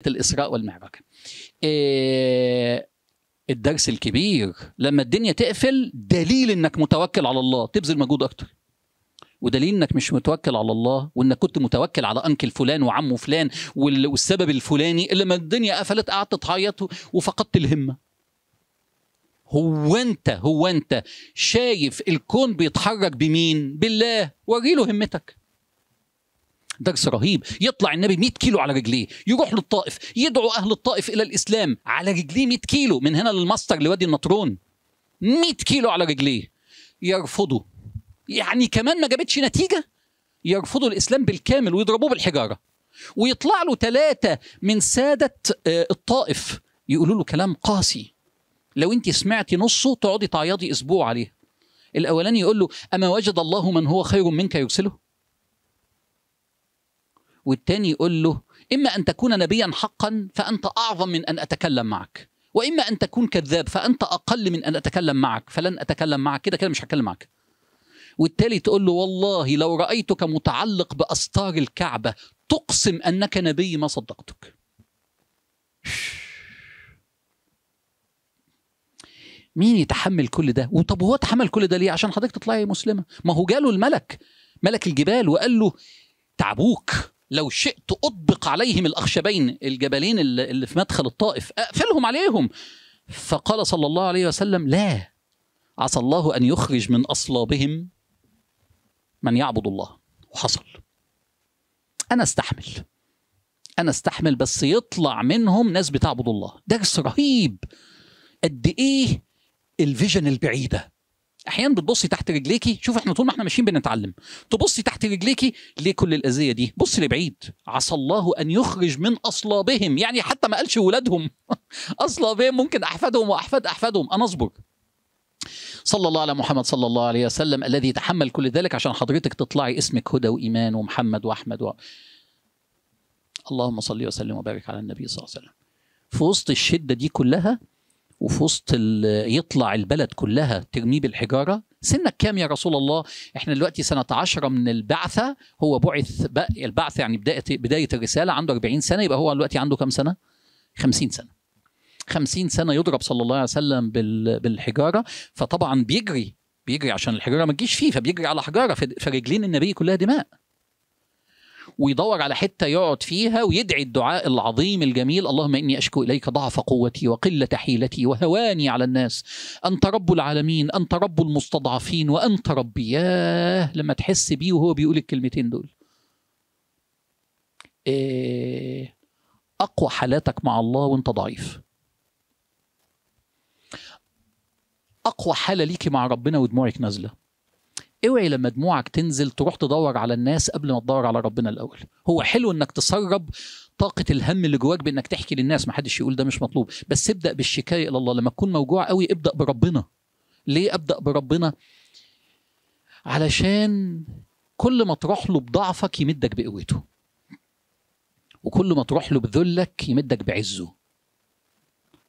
الإسراء والمعراج. الدرس الكبير لما الدنيا تقفل، دليل انك متوكل على الله تبذل مجهود اكتر، ودليل انك مش متوكل على الله وانك كنت متوكل على انكل فلان وعمه فلان والسبب الفلاني، اللي لما الدنيا قفلت قعدت تعيط وفقدت الهمه. هو انت شايف الكون بيتحرك بمين؟ بالله. وريله همتك. درس رهيب. يطلع النبي 100 كيلو على رجليه، يروح للطائف، يدعو أهل الطائف إلى الإسلام على رجليه 100 كيلو من هنا للمصدر لوادي النطرون، 100 كيلو على رجليه. يرفضوا، يعني كمان ما جابتش نتيجة، يرفضوا الإسلام بالكامل ويضربوه بالحجارة. ويطلع له 3 من سادة الطائف يقولوا له كلام قاسي، لو أنت سمعتي نصه تقعدي تعيطي أسبوع عليه. الأولاني يقول له أما وجد الله من هو خير منك يرسله؟ والتاني يقول له إما أن تكون نبيا حقا فأنت أعظم من أن أتكلم معك، وإما أن تكون كذاب فأنت أقل من أن أتكلم معك، فلن أتكلم معك، كده كده مش هتكلم معك. والتالي تقول له والله لو رأيتك متعلق بأستار الكعبة تقسم أنك نبي ما صدقتك. مين يتحمل كل ده؟ وطب هو تحمل كل ده ليه؟ عشان حضرتك تطلعي مسلمة. ما هو جاله الملك، ملك الجبال، وقال له تعبوك لو شئت أطبق عليهم الأخشبين، الجبلين اللي في مدخل الطائف، أقفلهم عليهم. فقال صلى الله عليه وسلم لا، عسى الله أن يخرج من أصلابهم من يعبد الله. وحصل. أنا استحمل، أنا استحمل، بس يطلع منهم ناس بتعبد الله. درس رهيب. قد إيه ال vision البعيدة. احيانا بتبصي تحت رجليكي، شوف احنا طول ما احنا ماشيين بنتعلم، تبصي تحت رجليكي ليه كل الاذية دي؟ بصي لبعيد. عسى الله ان يخرج من اصلابهم، يعني حتى ما قالش ولادهم اصلابهم، ممكن احفادهم واحفاد احفادهم. انا اصبر. صلى الله على محمد صلى الله عليه وسلم الذي تحمل كل ذلك عشان حضرتك تطلعي اسمك هدى وايمان ومحمد واحمد اللهم صل وسلم وبارك على النبي صلى الله عليه وسلم. في وسط الشدة دي كلها، وفي وسط يطلع البلد كلها ترميه بالحجارة. سنك كام يا رسول الله؟ احنا دلوقتي سنة 10 من البعثة، هو بعث البعثة يعني بداية الرسالة، عنده 40 سنة، يبقى هو دلوقتي عنده كام سنة؟ 50 سنة. 50 سنة يضرب صلى الله عليه وسلم بالحجارة. فطبعا بيجري عشان الحجارة ما تجيش فيه، فبيجري على حجارة، فرجلين النبي كلها دماء. ويدور على حتة يقعد فيها ويدعي الدعاء العظيم الجميل: اللهم إني أشكو إليك ضعف قوتي وقلة حيلتي وهواني على الناس، أنت رب العالمين، أنت رب المستضعفين، وأنت ربي. ياه لما تحس بيه وهو بيقول الكلمتين دول. إيه أقوى حالاتك مع الله وأنت ضعيف، أقوى حالة ليكي مع ربنا ودموعك نازلة. اوعي لما دموعك تنزل تروح تدور على الناس قبل ما تدور على ربنا الاول. هو حلو انك تسرب طاقة الهم اللي جواك بانك تحكي للناس، ما حدش يقول ده مش مطلوب، بس ابدا بالشكايه الى الله. لما تكون موجوع قوي ابدا بربنا. ليه ابدا بربنا؟ علشان كل ما تروح له بضعفك يمدك بقوته، وكل ما تروح له بذلك يمدك بعزه،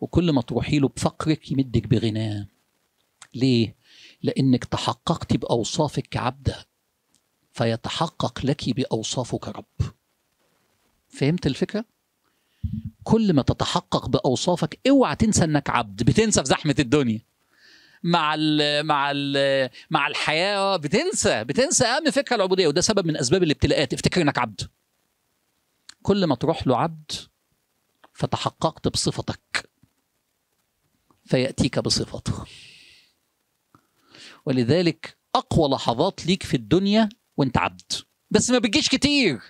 وكل ما تروحي له بفقرك يمدك بغناه. ليه؟ لأنك تحققت بأوصافك كعبدة، فيتحقق لك بأوصافك رب. فهمت الفكرة؟ كل ما تتحقق بأوصافك، اوعى تنسى انك عبد. بتنسى في زحمة الدنيا مع ال مع ال مع الحياة، بتنسى أهم فكرة العبودية، وده سبب من أسباب الابتلاءات. افتكر انك عبد. كل ما تروح له عبد فتحققت بصفتك فيأتيك بصفته. ولذلك أقوى لحظات ليك في الدنيا وانت عبد، بس ما بتجيش كتير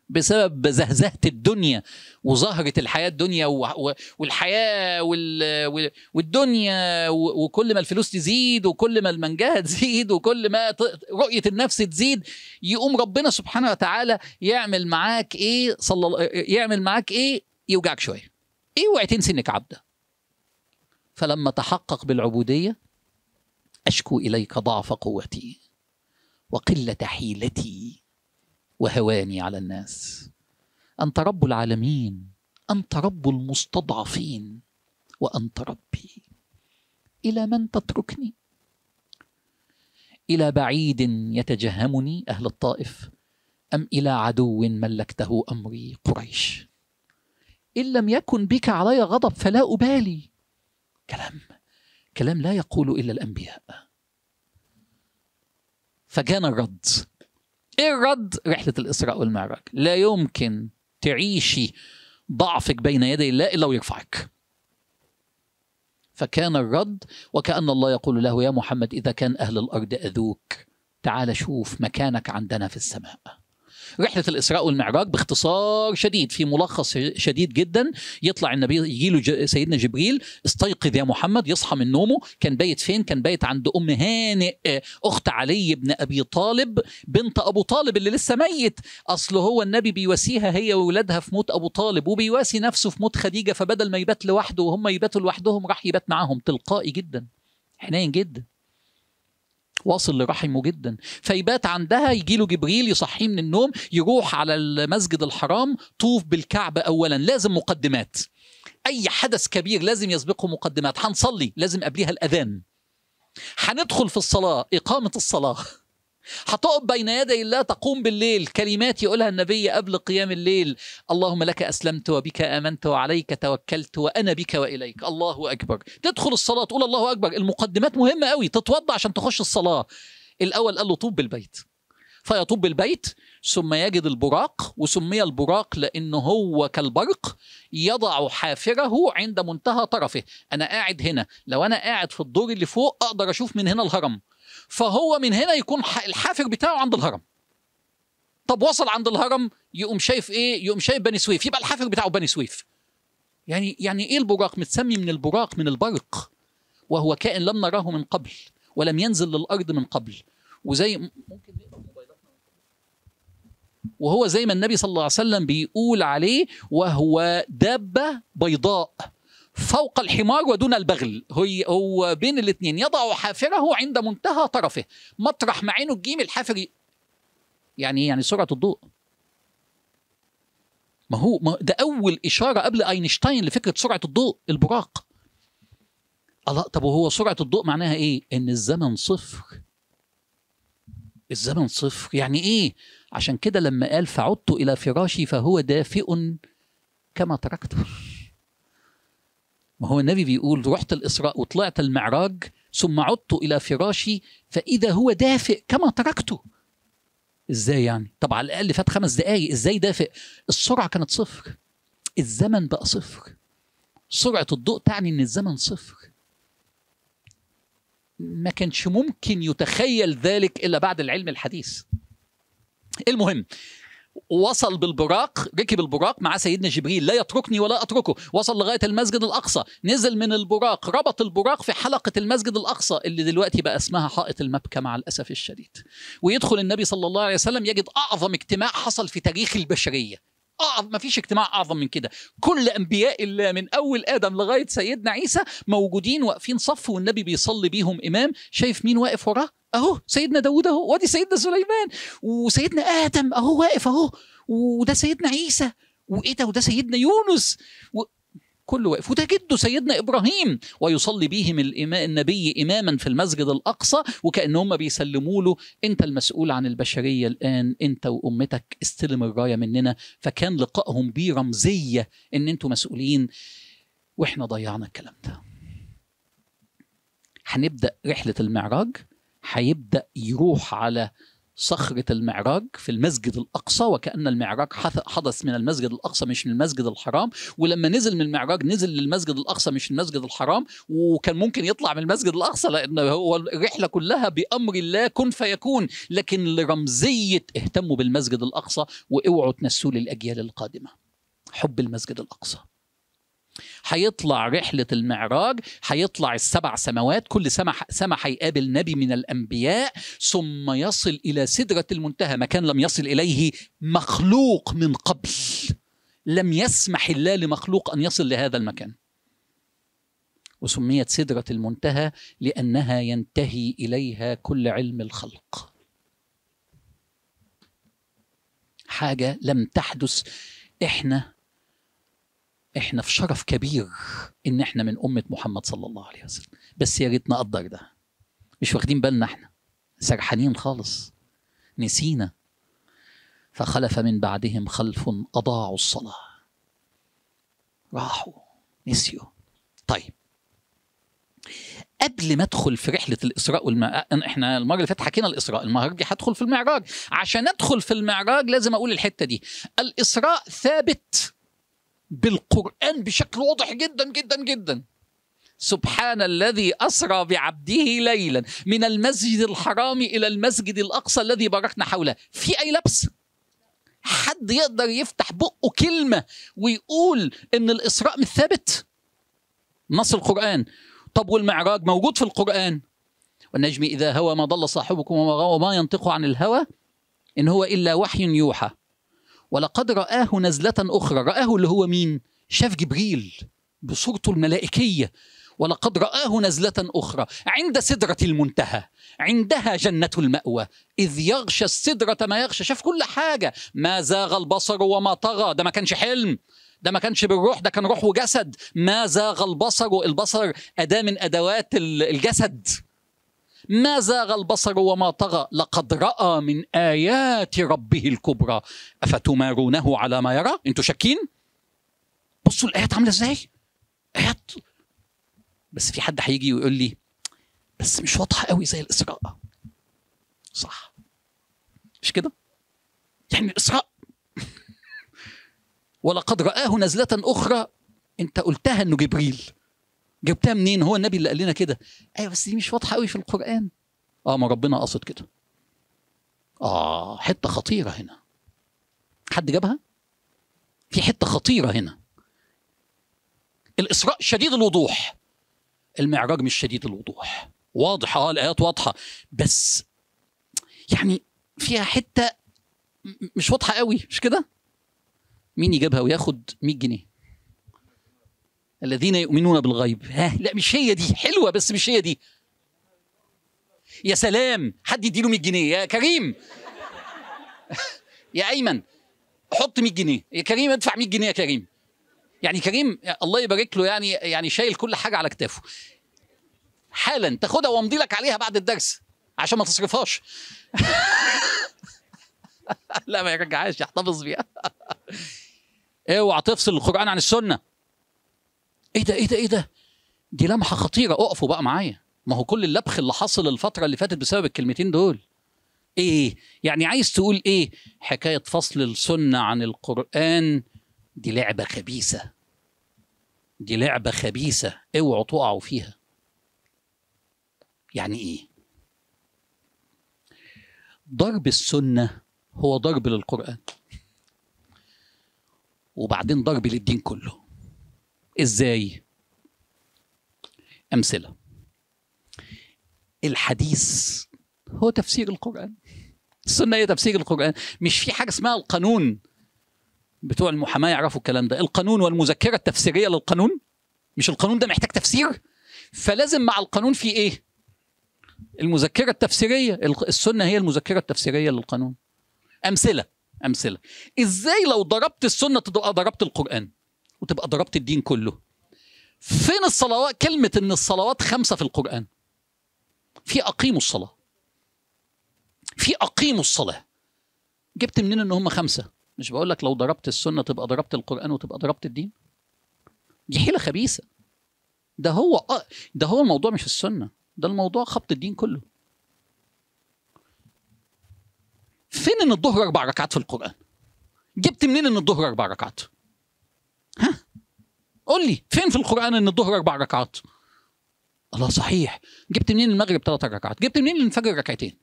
بسبب زهزهة الدنيا وزهرة الحياة الدنيا والحياة والدنيا، وكل ما الفلوس تزيد وكل ما المنجهة تزيد وكل ما رؤية النفس تزيد، يقوم ربنا سبحانه وتعالى يعمل معاك ايه؟ يعمل معاك ايه؟ يوجعك شوية. اوعي تنسي انك عبدة. فلما تحقق بالعبودية، أشكو إليك ضعف قوتي وقلة حيلتي وهواني على الناس، أنت رب العالمين، أنت رب المستضعفين، وأنت ربي، إلى من تتركني؟ إلى بعيد يتجهمني أهل الطائف، أم إلى عدو ملكته أمري قريش؟ إن لم يكن بك علي غضب فلا أبالي. كلام لا يقول إلا الأنبياء. فكان الرد، إيه الرد؟ رحلة الإسراء والمعراج. لا يمكن تعيشي ضعفك بين يدي الله إلا ويرفعك. فكان الرد وكأن الله يقول له يا محمد إذا كان أهل الأرض أذوك تعال شوف مكانك عندنا في السماء. رحلة الإسراء والمعراج باختصار شديد في ملخص شديد جدا، يطلع النبي يجي له سيدنا جبريل، استيقظ يا محمد، يصحى من نومه. كان بايت فين؟ كان بايت عند أم هانئ أخت علي بن أبي طالب بنت أبو طالب اللي لسه ميت. أصل هو النبي بيواسيها هي وولادها في موت أبو طالب، وبيواسي نفسه في موت خديجة، فبدل ما يبات لوحده وهم يباتوا لوحدهم راح يبات معاهم. تلقائي جدا، حنين جدا، واصل لرحمه جدا. فيبات عندها، يجيله جبريل يصحيه من النوم، يروح على المسجد الحرام، طوف بالكعبة أولا. لازم مقدمات، أي حدث كبير لازم يسبقه مقدمات. هنصلي لازم قبلها الأذان، هندخل في الصلاة إقامة الصلاة، هتقف بين يدي الله تقوم بالليل، كلمات يقولها النبي قبل قيام الليل، اللهم لك أسلمت وبك آمنت وعليك توكلت وأنا بك وإليك. الله أكبر. تدخل الصلاة تقول الله أكبر. المقدمات مهمة قوي، تتوضع عشان تخش الصلاة. الأول قال له طوب بالبيت، فيطوب بالبيت، ثم يجد البراق، وسمي البراق لأنه هو كالبرق يضع حافره عند منتهى طرفه. أنا قاعد هنا، لو أنا قاعد في الدور اللي فوق أقدر أشوف من هنا الهرم، فهو من هنا يكون الحافر بتاعه عند الهرم. طب وصل عند الهرم يقوم شايف ايه؟ يقوم شايف بني سويف، يبقى الحافر بتاعه بني سويف. يعني ايه البراق؟ متسمي من البراق، من البرق، وهو كائن لم نراه من قبل ولم ينزل للارض من قبل. وزي ممكن نقرا موبايلاتنا، وهو زي ما النبي صلى الله عليه وسلم بيقول عليه وهو دابة بيضاء فوق الحمار ودون البغل، هو بين الاثنين، يضع حافره عند منتهى طرفه، مطرح ما عينه تجيم الحافر. يعني سرعة الضوء. ما هو ده أول إشارة قبل أينشتاين لفكرة سرعة الضوء، البراق. الله، طب وهو سرعة الضوء معناها إيه؟ إن الزمن صفر. الزمن صفر يعني إيه؟ عشان كده لما قال فعدت إلى فراشي فهو دافئ كما تركته. ما هو النبي بيقول رحت الإسراء وطلعت المعراج ثم عدت إلى فراشي فإذا هو دافئ كما تركته. إزاي يعني؟ طب على الأقل فات 5 دقايق، إزاي دافئ؟ السرعة كانت صفر، الزمن بقى صفر. سرعة الضوء تعني إن الزمن صفر. ما كانش ممكن يتخيل ذلك إلا بعد العلم الحديث. المهم وصل بالبراق، ركب البراق مع سيدنا جبريل، لا يتركني ولا أتركه، وصل لغاية المسجد الأقصى، نزل من البراق، ربط البراق في حلقة المسجد الأقصى اللي دلوقتي بقى اسمها حائط المبكى مع الأسف الشديد. ويدخل النبي صلى الله عليه وسلم يجد أعظم اجتماع حصل في تاريخ البشرية، أعظم، ما فيش اجتماع أعظم من كده. كل أنبياء الله من أول آدم لغاية سيدنا عيسى موجودين واقفين صف، والنبي بيصلي بيهم إمام. شايف مين واقف وراه؟ أهو سيدنا داود أهو، وادي سيدنا سليمان، وسيدنا آدم أهو واقف أهو، وده سيدنا عيسى، وإيه ده، وده سيدنا يونس، كله واقف، وده جده سيدنا إبراهيم. ويصلي بيهم النبي إماما في المسجد الأقصى، وكأنهم بيسلموا له أنت المسؤول عن البشرية الآن، أنت وأمتك، استلم الراية مننا. فكان لقائهم بيه رمزية إن أنتوا مسؤولين، وإحنا ضيعنا الكلام ده. هنبدأ رحلة المعراج، هيبدأ يروح على صخرة المعراج في المسجد الأقصى، وكأن المعراج حدث من المسجد الأقصى مش من المسجد الحرام. ولما نزل من المعراج نزل للمسجد الأقصى مش المسجد الحرام، وكان ممكن يطلع من المسجد الأقصى لأن هو الرحلة كلها بأمر الله كن فيكون، لكن لرمزية اهتموا بالمسجد الأقصى واوعوا تنسوا للأجيال القادمة حب المسجد الأقصى. هيطلع رحلة المعراج، هيطلع ال7 سماوات، كل سما هيقابل نبي من الأنبياء، ثم يصل إلى سدرة المنتهى، مكان لم يصل إليه مخلوق من قبل، لم يسمح الله لمخلوق أن يصل لهذا المكان. وسميت سدرة المنتهى لأنها ينتهي إليها كل علم الخلق. حاجة لم تحدث. احنا في شرف كبير ان احنا من امة محمد صلى الله عليه وسلم، بس يا ريت نقدر ده. مش واخدين بالنا، احنا سرحانين خالص، نسينا. فخلف من بعدهم خلف اضاعوا الصلاة. راحوا نسيوا. طيب قبل ما ادخل في رحله الاسراء احنا المرة اللي فاتت حكينا الاسراء، المرة دي هدخل في المعراج. عشان ادخل في المعراج لازم اقول الحتة دي. الاسراء ثابت بالقران بشكل واضح جدا جدا جدا. سبحان الذي اسرى بعبده ليلا من المسجد الحرام الى المسجد الاقصى الذي باركنا حوله. في اي لبس؟ حد يقدر يفتح بقه كلمة ويقول ان الاسراء مش ثابت؟ نص القران. طب والمعراج موجود في القرآن. والنجم إذا هوى ما ضل صاحبكم وما غوى وما ينطق عن الهوى إن هو إلا وحي يوحى. ولقد رآه نزلة أخرى. رآه اللي هو مين؟ شاف جبريل بصورته الملائكية. ولقد رآه نزلة أخرى عند سدرة المنتهى عندها جنة المأوى إذ يغشى السدرة ما يغشى. شاف كل حاجة. ما زاغ البصر وما طغى. ده ما كانش حلم، ده ما كانش بالروح، ده كان روح وجسد. ما زاغ البصر، البصر أداة من أدوات الجسد. ما زاغ البصر وما طغى لقد رأى من آيات ربه الكبرى أفتمارونه على ما يرى. انتوا شاكين؟ بصوا الآيات عاملة ازاي؟ آيات. بس في حد هيجي ويقول لي بس مش واضحة قوي زي الإسراء. صح مش كده؟ يعني الإسراء ولقد رآه نزلة أخرى، أنت قلتها إنه جبريل، جبتها منين؟ هو النبي اللي قال لنا كده. أيوة بس دي مش واضحة قوي في القرآن. ما ربنا قصد كده. حتة خطيرة هنا. حد جابها؟ في حتة خطيرة هنا. الإسراء شديد الوضوح، المعراج مش شديد الوضوح. واضح، الآيات واضحة، بس يعني فيها حتة مش واضحة قوي، مش كده؟ مين يجيبها وياخد 100 جنيه؟ الذين يؤمنون بالغيب. ها لا مش هي دي، حلوة بس مش هي دي. يا سلام، حد يديله 100 جنيه يا كريم. يا أيمن حط 100 جنيه يا كريم، ادفع 100 جنيه يا كريم. يعني كريم الله يبارك له، يعني شايل كل حاجة على كتافه. حالا تاخدها وامضي لك عليها بعد الدرس عشان ما تصرفهاش. لا ما يرجعهاش، يحتفظ بيها. اوعى تفصل القرآن عن السنة. ايه ده ايه ده ايه ده؟ دي لمحة خطيرة، اقفوا بقى معايا. ما هو كل اللبخ اللي حصل الفترة اللي فاتت بسبب الكلمتين دول. ايه يعني عايز تقول ايه؟ حكاية فصل السنة عن القرآن دي لعبة خبيثة، دي لعبة خبيثة، اوعوا تقعوا فيها. يعني ايه؟ ضرب السنة هو ضرب للقرآن، وبعدين ضرب للدين كله. ازاي؟ امثلة. الحديث هو تفسير القرآن، السنة هي تفسير القرآن. مش في حاجة اسمها القانون، بتوع المحاماة يعرفوا الكلام ده، القانون والمذكره التفسيرية للقانون. مش القانون ده محتاج تفسير؟ فلازم مع القانون في ايه؟ المذكرة التفسيرية. السنة هي المذكرة التفسيرية للقانون. امثلة امثلة. ازاي لو ضربت السنة تبقى ضربت القران وتبقى ضربت الدين كله؟ فين الصلوات؟ كلمة ان الصلوات 5 في القران. في اقيموا الصلاة، في اقيموا الصلاة. جبت منين ان هم 5؟ مش بقول لك لو ضربت السنة تبقى ضربت القران وتبقى ضربت الدين؟ دي حيله خبيثة. ده هو الموضوع مش السنة، ده الموضوع خبط الدين كله. فين ان الظهر 4 ركعات في القرآن؟ جبت منين ان الظهر 4 ركعات؟ ها؟ قول لي فين في القرآن ان الظهر 4 ركعات؟ الله صحيح. جبت منين المغرب 3 ركعات؟ جبت منين الفجر 2 ركعتين؟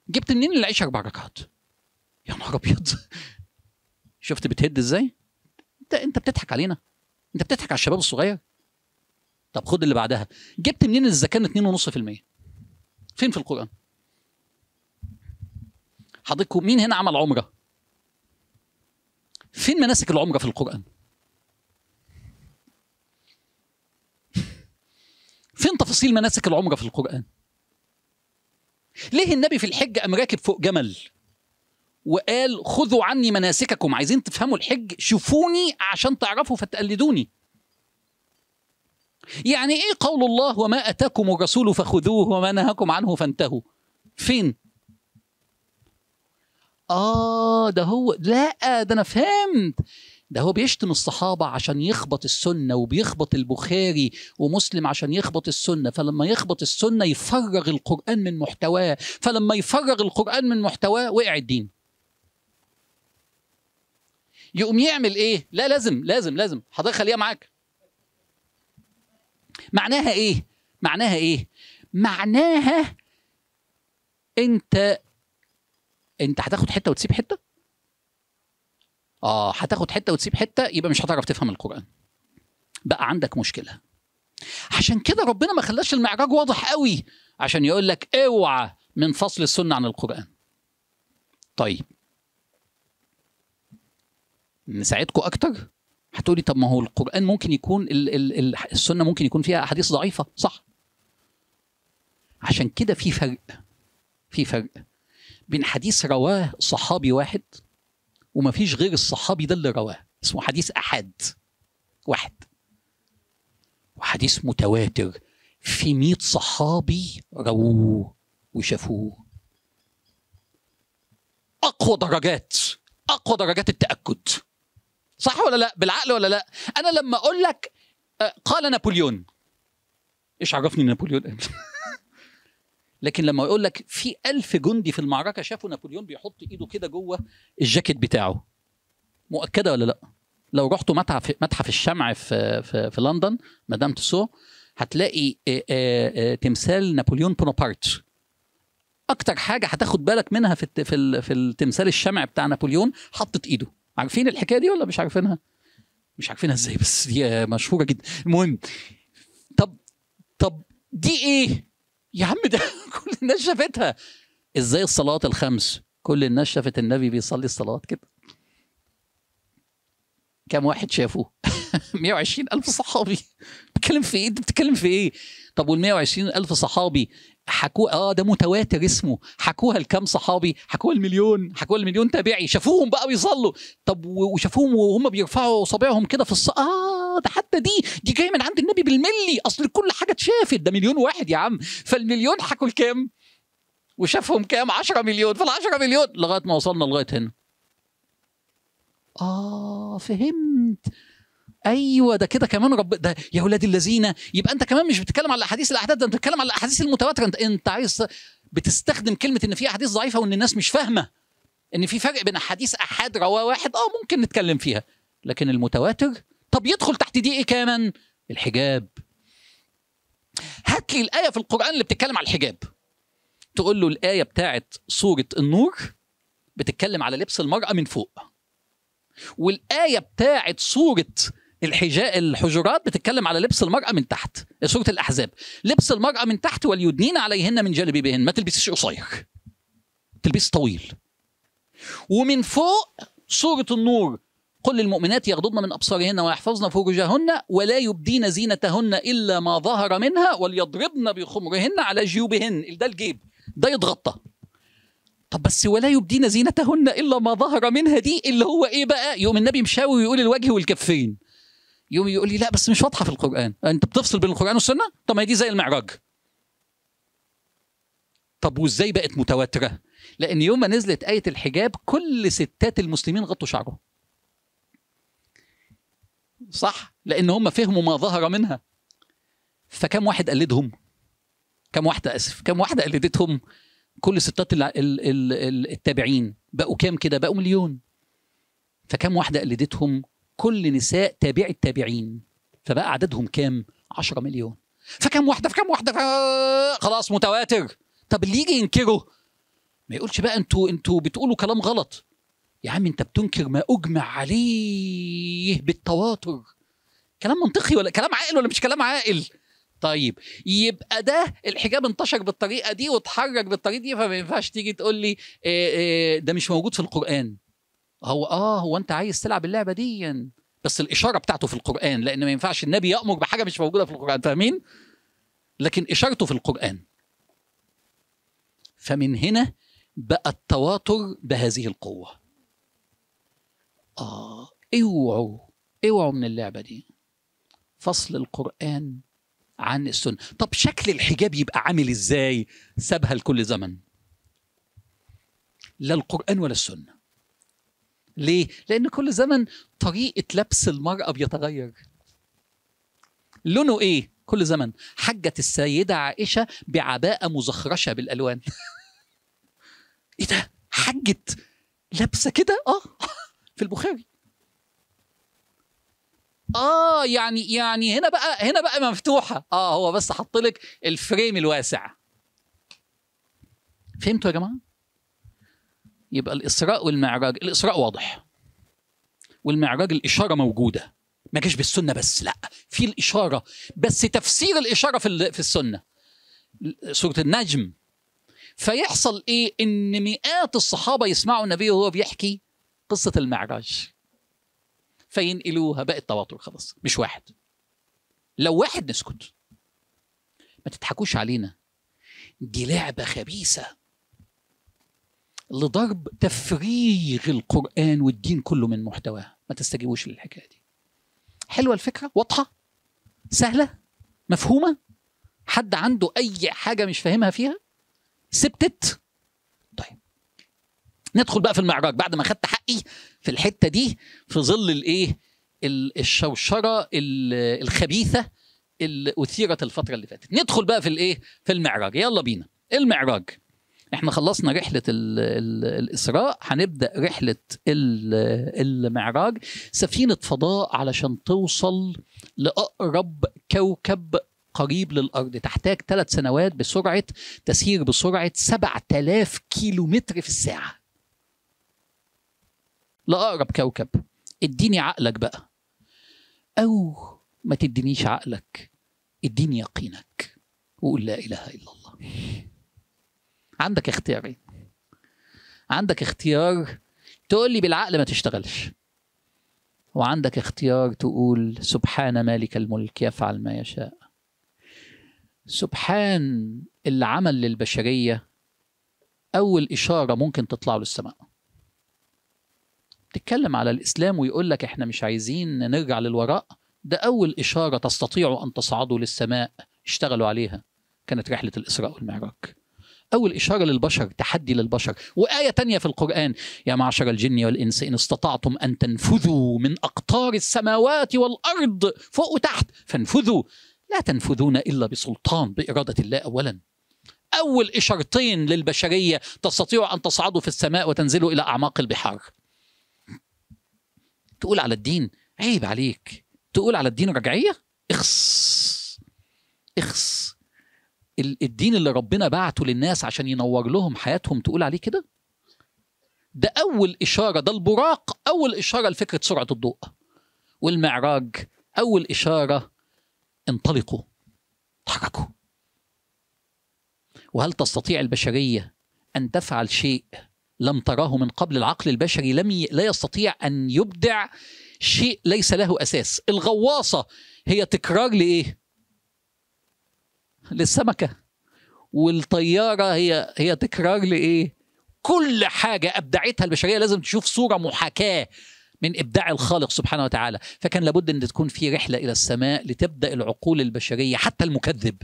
جبت منين العشاء 4 ركعات؟ يا نهار ابيض. شفت بتهد ازاي؟ انت بتضحك علينا، انت بتضحك على الشباب الصغير. طب خد اللي بعدها. جبت منين الزكاة 2.5%؟ فين في القرآن؟ حضرتكم مين هنا عمل عمرة؟ فين مناسك العمرة في القرآن؟ فين تفاصيل مناسك العمرة في القرآن؟ ليه النبي في الحج قام راكب فوق جمل وقال خذوا عني مناسككم؟ عايزين تفهموا الحج شوفوني عشان تعرفوا فتقلدوني. يعني ايه قول الله وما اتاكم الرسول فخذوه وما نهاكم عنه فانتهوا؟ فين؟ ده هو، لا ده انا فهمت، ده هو بيشتم الصحابة عشان يخبط السنة، وبيخبط البخاري ومسلم عشان يخبط السنة، فلما يخبط السنة يفرغ القرآن من محتواه، فلما يفرغ القرآن من محتواه وقع الدين. يقوم يعمل ايه؟ لا لازم لازم لازم حضرتك خليها معاك. معناها ايه؟ معناها ايه؟ معناها انت هتاخد حتة وتسيب حتة؟ هتاخد حتة وتسيب حتة، يبقى مش هتعرف تفهم القرآن. بقى عندك مشكلة. عشان كده ربنا ما خلاش المعراج واضح قوي، عشان يقول لك اوعى من فصل السنة عن القرآن. طيب نساعدكم اكتر. هتقولي طب ما هو القرآن ممكن يكون السنة ممكن يكون فيها احاديث ضعيفة، صح؟ عشان كده في فرق، في فرق بين حديث رواه صحابي واحد وما فيش غير الصحابي ده اللي رواه، اسمه حديث أحد واحد، وحديث متواتر في 100 صحابي رووه وشافوه. أقوى درجات، أقوى درجات التأكد، صح ولا لا؟ بالعقل ولا لا؟ أنا لما أقول لك قال نابليون، إيش عرفني نابليون؟ لكن لما يقول لك في 1000 جندي في المعركة شافوا نابليون بيحط إيده كده جوه الجاكيت بتاعه، مؤكدة ولا لا؟ لو رحتوا متحف الشمع في في في لندن مدام تسو، هتلاقي تمثال نابليون بونابرت. أكتر حاجة هتاخد بالك منها في في التمثال الشمع بتاع نابليون، حطت إيده. عارفين الحكاية دي ولا مش عارفينها؟ مش عارفينها إزاي، بس دي مشهورة جدا. المهم، طب دي إيه؟ يا عم ده كل الناس شافتها. ازاي الصلوات الخمس؟ كل الناس شافت النبي بيصلي الصلوات كده. كم واحد شافوه؟ 120,000 صحابي. بتتكلم في ايه؟ انت بتتكلم في ايه؟ طب وال 120,000 صحابي حكوه، ده متواتر اسمه، حكوها لكام صحابي؟ حكوها المليون، حكوها المليون تابعي، شافوهم بقى بيصلوا. طب وشافوهم وهم بيرفعوا صابعهم كده في الصلاة، ده حتى دي جاية من عند النبي بالملي، اصل كل حاجة اتشافت، ده مليون واحد يا عم، فالمليون حكوا لكام؟ وشافهم كام؟ 10 مليون، فال10 مليون لغاية ما وصلنا لغاية هنا. فهمت. ايوه ده كده كمان رب ده يا ولاد الذين. يبقى انت كمان مش بتتكلم على احاديث الاحداث، ده انت بتتكلم على الاحاديث المتواترة. انت عايز بتستخدم كلمة ان في احاديث ضعيفة وان الناس مش فاهمه ان في فرق بين احاديث احاد رواه واحد، ممكن نتكلم فيها، لكن المتواتر طب يدخل تحت دي ايه كمان؟ الحجاب. هات لي الايه في القران اللي بتتكلم على الحجاب. تقول له الايه بتاعت سورة النور بتتكلم على لبس المراة من فوق، والايه بتاعت سورة الحجرات بتتكلم على لبس المرأة من تحت، سورة الأحزاب لبس المرأة من تحت وليدنين عليهن من جلابيبهن، ما تلبسيش قصير، تلبس طويل. ومن فوق سورة النور قل للمؤمنات يغضضن من أبصارهن ويحفظن فروجهن ولا يبدين زينتهن إلا ما ظهر منها وليضربن بخمرهن على جيوبهن، ده الجيب ده يتغطى. طب بس ولا يبدين زينتهن إلا ما ظهر منها دي اللي هو إيه بقى؟ يوم النبي مشاوي ويقول الوجه والكفين. يوم يقول لي لا بس مش واضحة في القران، انت بتفصل بين القران والسنة؟ طب ما هي دي زي المعراج. طب وازاي بقت متواترة؟ لان يوم ما نزلت ايه الحجاب كل ستات المسلمين غطوا شعرهم. صح؟ لان هم فهموا ما ظهر منها. فكم واحد قلدهم؟ كم واحدة، اسف، كم واحدة قلدتهم؟ كل ستات التابعين بقوا كام كده؟ بقوا مليون. فكم واحدة قلدتهم؟ كل نساء تابع التابعين، فبقى عددهم كام؟ 10 مليون. فكم واحدة فكم واحدة خلاص متواتر. طب اللي يجي ينكره ما يقولش بقى انتوا بتقولوا كلام غلط. يا عم انت بتنكر ما اجمع عليه بالتواتر. كلام منطقي ولا كلام عاقل ولا مش كلام عاقل؟ طيب يبقى ده الحجاب انتشر بالطريقة دي واتحرك بالطريقة دي، فما ينفعش تيجي تقول لي ده مش موجود في القران. هو هو انت عايز تلعب اللعبة دي، بس الاشارة بتاعته في القران، لان ما ينفعش النبي يامر بحاجة مش موجودة في القران، فاهمين؟ لكن اشارته في القران. فمن هنا بقى التواتر بهذه القوة. اوعوا اوعوا من اللعبة دي، فصل القران عن السنة. طب شكل الحجاب يبقى عامل ازاي؟ سابها لكل زمن، لا القران ولا السنة. ليه؟ لأن كل زمن طريقة لبس المرأة بيتغير. لونه إيه؟ كل زمن. حجت السيدة عائشة بعباءة مزخرشة بالألوان. إيه ده؟ حجت لابسة كده؟ في البخاري. يعني هنا بقى مفتوحة. هو بس حط لك الفريم الواسع. فهمتوا يا جماعة؟ يبقى الإسراء والمعراج، الإسراء واضح، والمعراج الإشارة موجودة، ما جاش بالسنة بس، لا في الإشارة بس، تفسير الإشارة في السنة، سورة النجم. فيحصل إيه؟ إن مئات الصحابة يسمعوا النبي وهو بيحكي قصة المعراج فينقلوها، بقت تواتر خلاص، مش واحد. لو واحد نسكت. ما تضحكوش علينا، دي لعبة خبيثة لضرب تفريغ القرآن والدين كله من محتواه. ما تستجيبوش للحكاية دي. حلوة الفكرة؟ واضحة؟ سهلة؟ مفهومة؟ حد عنده أي حاجة مش فاهمها فيها؟ سبتت؟ طيب ندخل بقى في المعراج بعد ما خدت حقي في الحتة دي، في ظل الايه؟ الشوشرة الخبيثة اللي أثيرت الفترة اللي فاتت. ندخل بقى في الايه؟ في المعراج. يلا بينا المعراج. احنا خلصنا رحلة الإسراء، هنبدأ رحلة المعراج. سفينة فضاء علشان توصل لأقرب كوكب قريب للأرض تحتاج 3 سنوات بسرعة تسير بسرعة 7000 كيلومتر في الساعة لأقرب كوكب. اديني عقلك بقى، أو ما تدينيش عقلك، اديني يقينك وقول لا إله إلا الله. عندك اختيارين. عندك اختيار تقول لي بالعقل ما تشتغلش، وعندك اختيار تقول سبحان مالك الملك يفعل ما يشاء. سبحان اللي عمل للبشرية أول إشارة ممكن تطلع للسماء. تتكلم على الإسلام ويقول لك إحنا مش عايزين نرجع للوراء، ده أول إشارة تستطيعوا أن تصعدوا للسماء، اشتغلوا عليها، كانت رحلة الإسراء والمعراج. أول إشارة للبشر، تحدي للبشر. وآية تانية في القرآن: يا معشر الجن والإنس إن استطعتم أن تنفذوا من أقطار السماوات والأرض، فوق وتحت، فانفذوا، لا تنفذون إلا بسلطان، بإرادة الله أولا. أول إشارتين للبشرية تستطيع أن تصعدوا في السماء وتنزلوا إلى أعماق البحار. تقول على الدين عيب عليك، تقول على الدين رجعية؟ اخص اخص. الدين اللي ربنا بعته للناس عشان ينور لهم حياتهم تقول عليه كده؟ ده أول إشارة، ده البراق أول إشارة لفكرة سرعة الضوء، والمعراج أول إشارة انطلقوا، تحركوا. وهل تستطيع البشرية أن تفعل شيء لم تراه من قبل؟ العقل البشري لا يستطيع أن يبدع شيء ليس له أساس. الغواصة هي تكرار لإيه؟ للسمكة. والطيارة هي تكرار لإيه؟ كل حاجة أبدعتها البشرية لازم تشوف صورة محاكاة من إبداع الخالق سبحانه وتعالى. فكان لابد أن تكون في رحلة إلى السماء لتبدأ العقول البشرية، حتى المكذب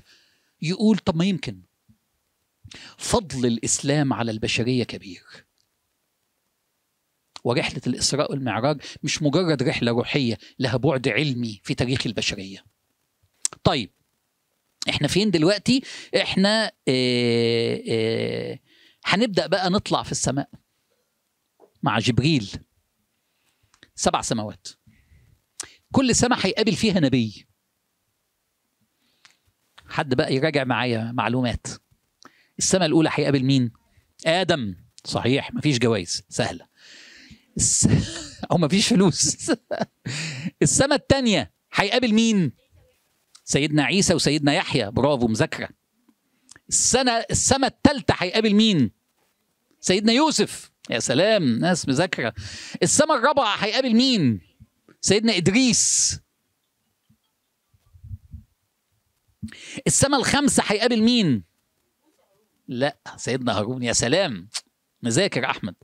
يقول طب ما يمكن. فضل الإسلام على البشرية كبير. ورحلة الإسراء والمعراج مش مجرد رحلة روحية، لها بعد علمي في تاريخ البشرية. طيب احنا فين دلوقتي؟ احنا هنبدأ بقى نطلع في السماء مع جبريل. 7 سماوات، كل سماء هيقابل فيها نبي. حد بقى يراجع معايا معلومات. السماء الأولى هيقابل مين؟ آدم. صحيح، مفيش جوائز سهلة أو مفيش فلوس. السماء الثانية هيقابل مين؟ سيدنا عيسى وسيدنا يحيى. برافو، مذاكرة. السماء الثالثة هيقابل مين؟ سيدنا يوسف. يا سلام، ناس مذاكرة. السماء الرابعة هيقابل مين؟ سيدنا إدريس. السماء الخامسة هيقابل مين؟ لا، سيدنا هارون. يا سلام، مذاكر أحمد.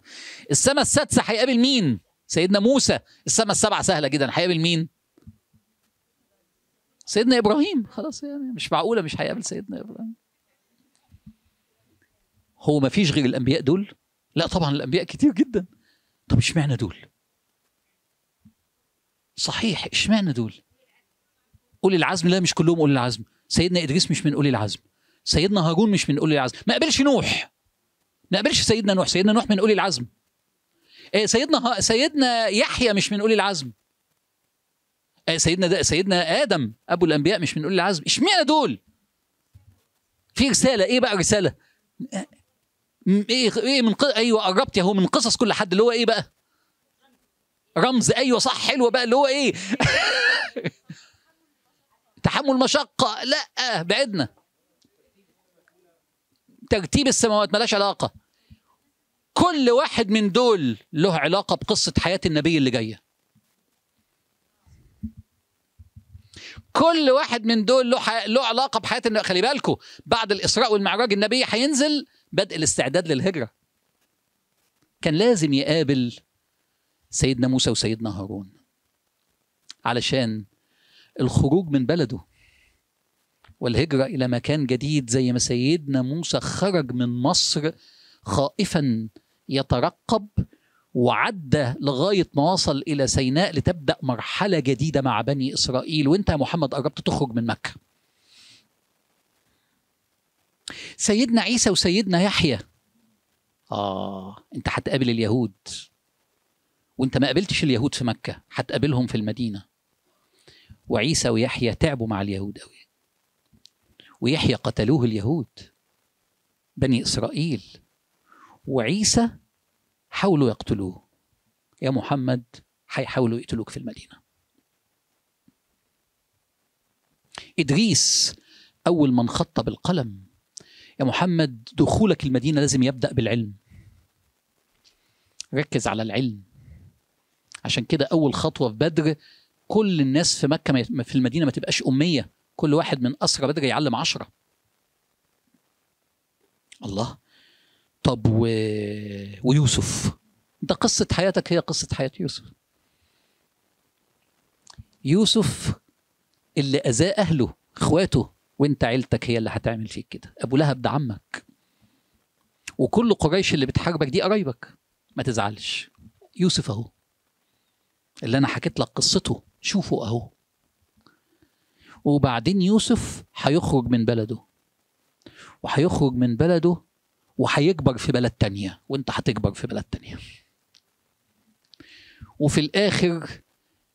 السماء السادسة هيقابل مين؟ سيدنا موسى. السماء السابعة سهلة جدا، هيقابل مين؟ سيدنا إبراهيم. خلاص يعني مش معقولة مش هيقابل سيدنا إبراهيم. هو ما فيش غير الأنبياء دول؟ لا طبعا، الأنبياء كتير جدا. طب اشمعنى دول؟ صحيح اشمعنى دول؟ أولي العزم؟ لا مش كلهم أولي العزم. سيدنا إدريس مش من أولي العزم، سيدنا هارون مش من أولي العزم، ما قابلش نوح، ما قابلش سيدنا نوح، سيدنا نوح من أولي العزم. سيدنا يحيى مش من أولي العزم. سيدنا آدم أبو الأنبياء مش من أولي العزم. اشمعنى دول؟ في رسالة. إيه بقى رسالة؟ إيه من أيوه قربت يا هو، من قصص كل حد اللي هو إيه بقى؟ رمز. أيوه صح، حلوة بقى اللي هو إيه؟ تحمل مشقة. لا بعدنا. ترتيب السماوات ملاش علاقة. كل واحد من دول له علاقة بقصة حياة النبي اللي جاية. كل واحد من دول له علاقة بحياة النبي. خلي بالكم بعد الإسراء والمعراج النبي هينزل بدء الاستعداد للهجرة. كان لازم يقابل سيدنا موسى وسيدنا هارون علشان الخروج من بلده والهجرة إلى مكان جديد، زي ما سيدنا موسى خرج من مصر خائفا يترقب وعدى لغاية ما وصل إلى سيناء لتبدأ مرحلة جديدة مع بني إسرائيل. وانت يا محمد قربت تخرج من مكة. سيدنا عيسى وسيدنا يحيى، انت هتقابل اليهود، وانت ما قابلتش اليهود في مكة، هتقابلهم في المدينة. وعيسى ويحيى تعبوا مع اليهود قوي، ويحيى قتلوه اليهود بني إسرائيل، وعيسى حاولوا يقتلوه. يا محمد هيحاولوا يقتلوك في المدينة. إدريس أول من خط بالقلم. يا محمد دخولك المدينة لازم يبدأ بالعلم، ركز على العلم. عشان كده أول خطوة في بدر كل الناس في مكة في المدينة ما تبقاش أمية، كل واحد من أسرى بدر يعلم 10. الله. طب ويوسف، ده قصة حياتك هي قصة حياة يوسف. يوسف اللي أذاه أهله إخواته، وانت عيلتك هي اللي هتعمل فيك كده. أبو لهب ده عمك، وكل قريش اللي بتحاربك دي قرايبك، ما تزعلش. يوسف أهو اللي أنا حكيت لك قصته، شوفوا أهو. وبعدين يوسف هيخرج من بلده، وهيخرج من بلده وهيكبر في بلد تانية، وانت هتكبر في بلد تانية. وفي الآخر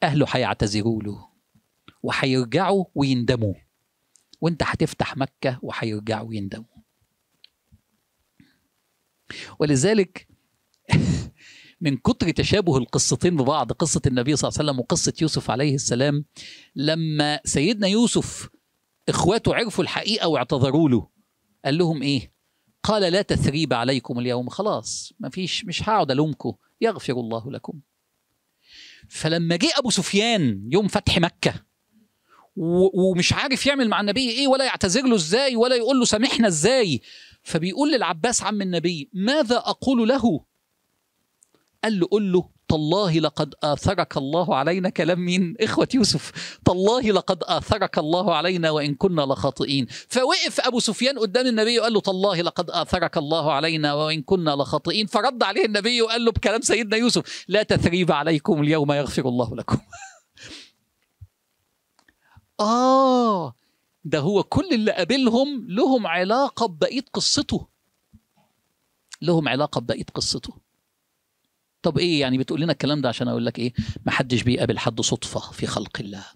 أهله هيعتذروا له وهيرجعوا ويندموا، وانت هتفتح مكة وهيرجعوا ويندموا. ولذلك من كتر تشابه القصتين ببعض، قصة النبي صلى الله عليه وسلم وقصة يوسف عليه السلام، لما سيدنا يوسف إخواته عرفوا الحقيقة واعتذروا له، قال لهم إيه؟ قال لا تثريب عليكم اليوم، خلاص ما فيش، مش هقعد ألومكم، يغفر الله لكم. فلما جه أبو سفيان يوم فتح مكة ومش عارف يعمل مع النبي إيه، ولا يعتذر له إزاي، ولا يقول له سامحنا إزاي، فبيقول للعباس عم النبي ماذا أقول له؟ قال له قل له تالله لقد آثرك الله علينا. كلام مين؟ إخوة يوسف. تالله لقد آثرك الله علينا وإن كنا لخاطئين. فوقف أبو سفيان قدام النبي وقال له تالله لقد آثرك الله علينا وإن كنا لخاطئين. فرد عليه النبي وقال له بكلام سيدنا يوسف لا تثريب عليكم اليوم يغفر الله لكم. ده هو كل اللي قابلهم لهم علاقة ببقية قصته، لهم علاقة ببقية قصته. طب ايه يعني بتقول لنا الكلام ده عشان اقول لك ايه؟ محدش بيقابل حد صدفة في خلق الله.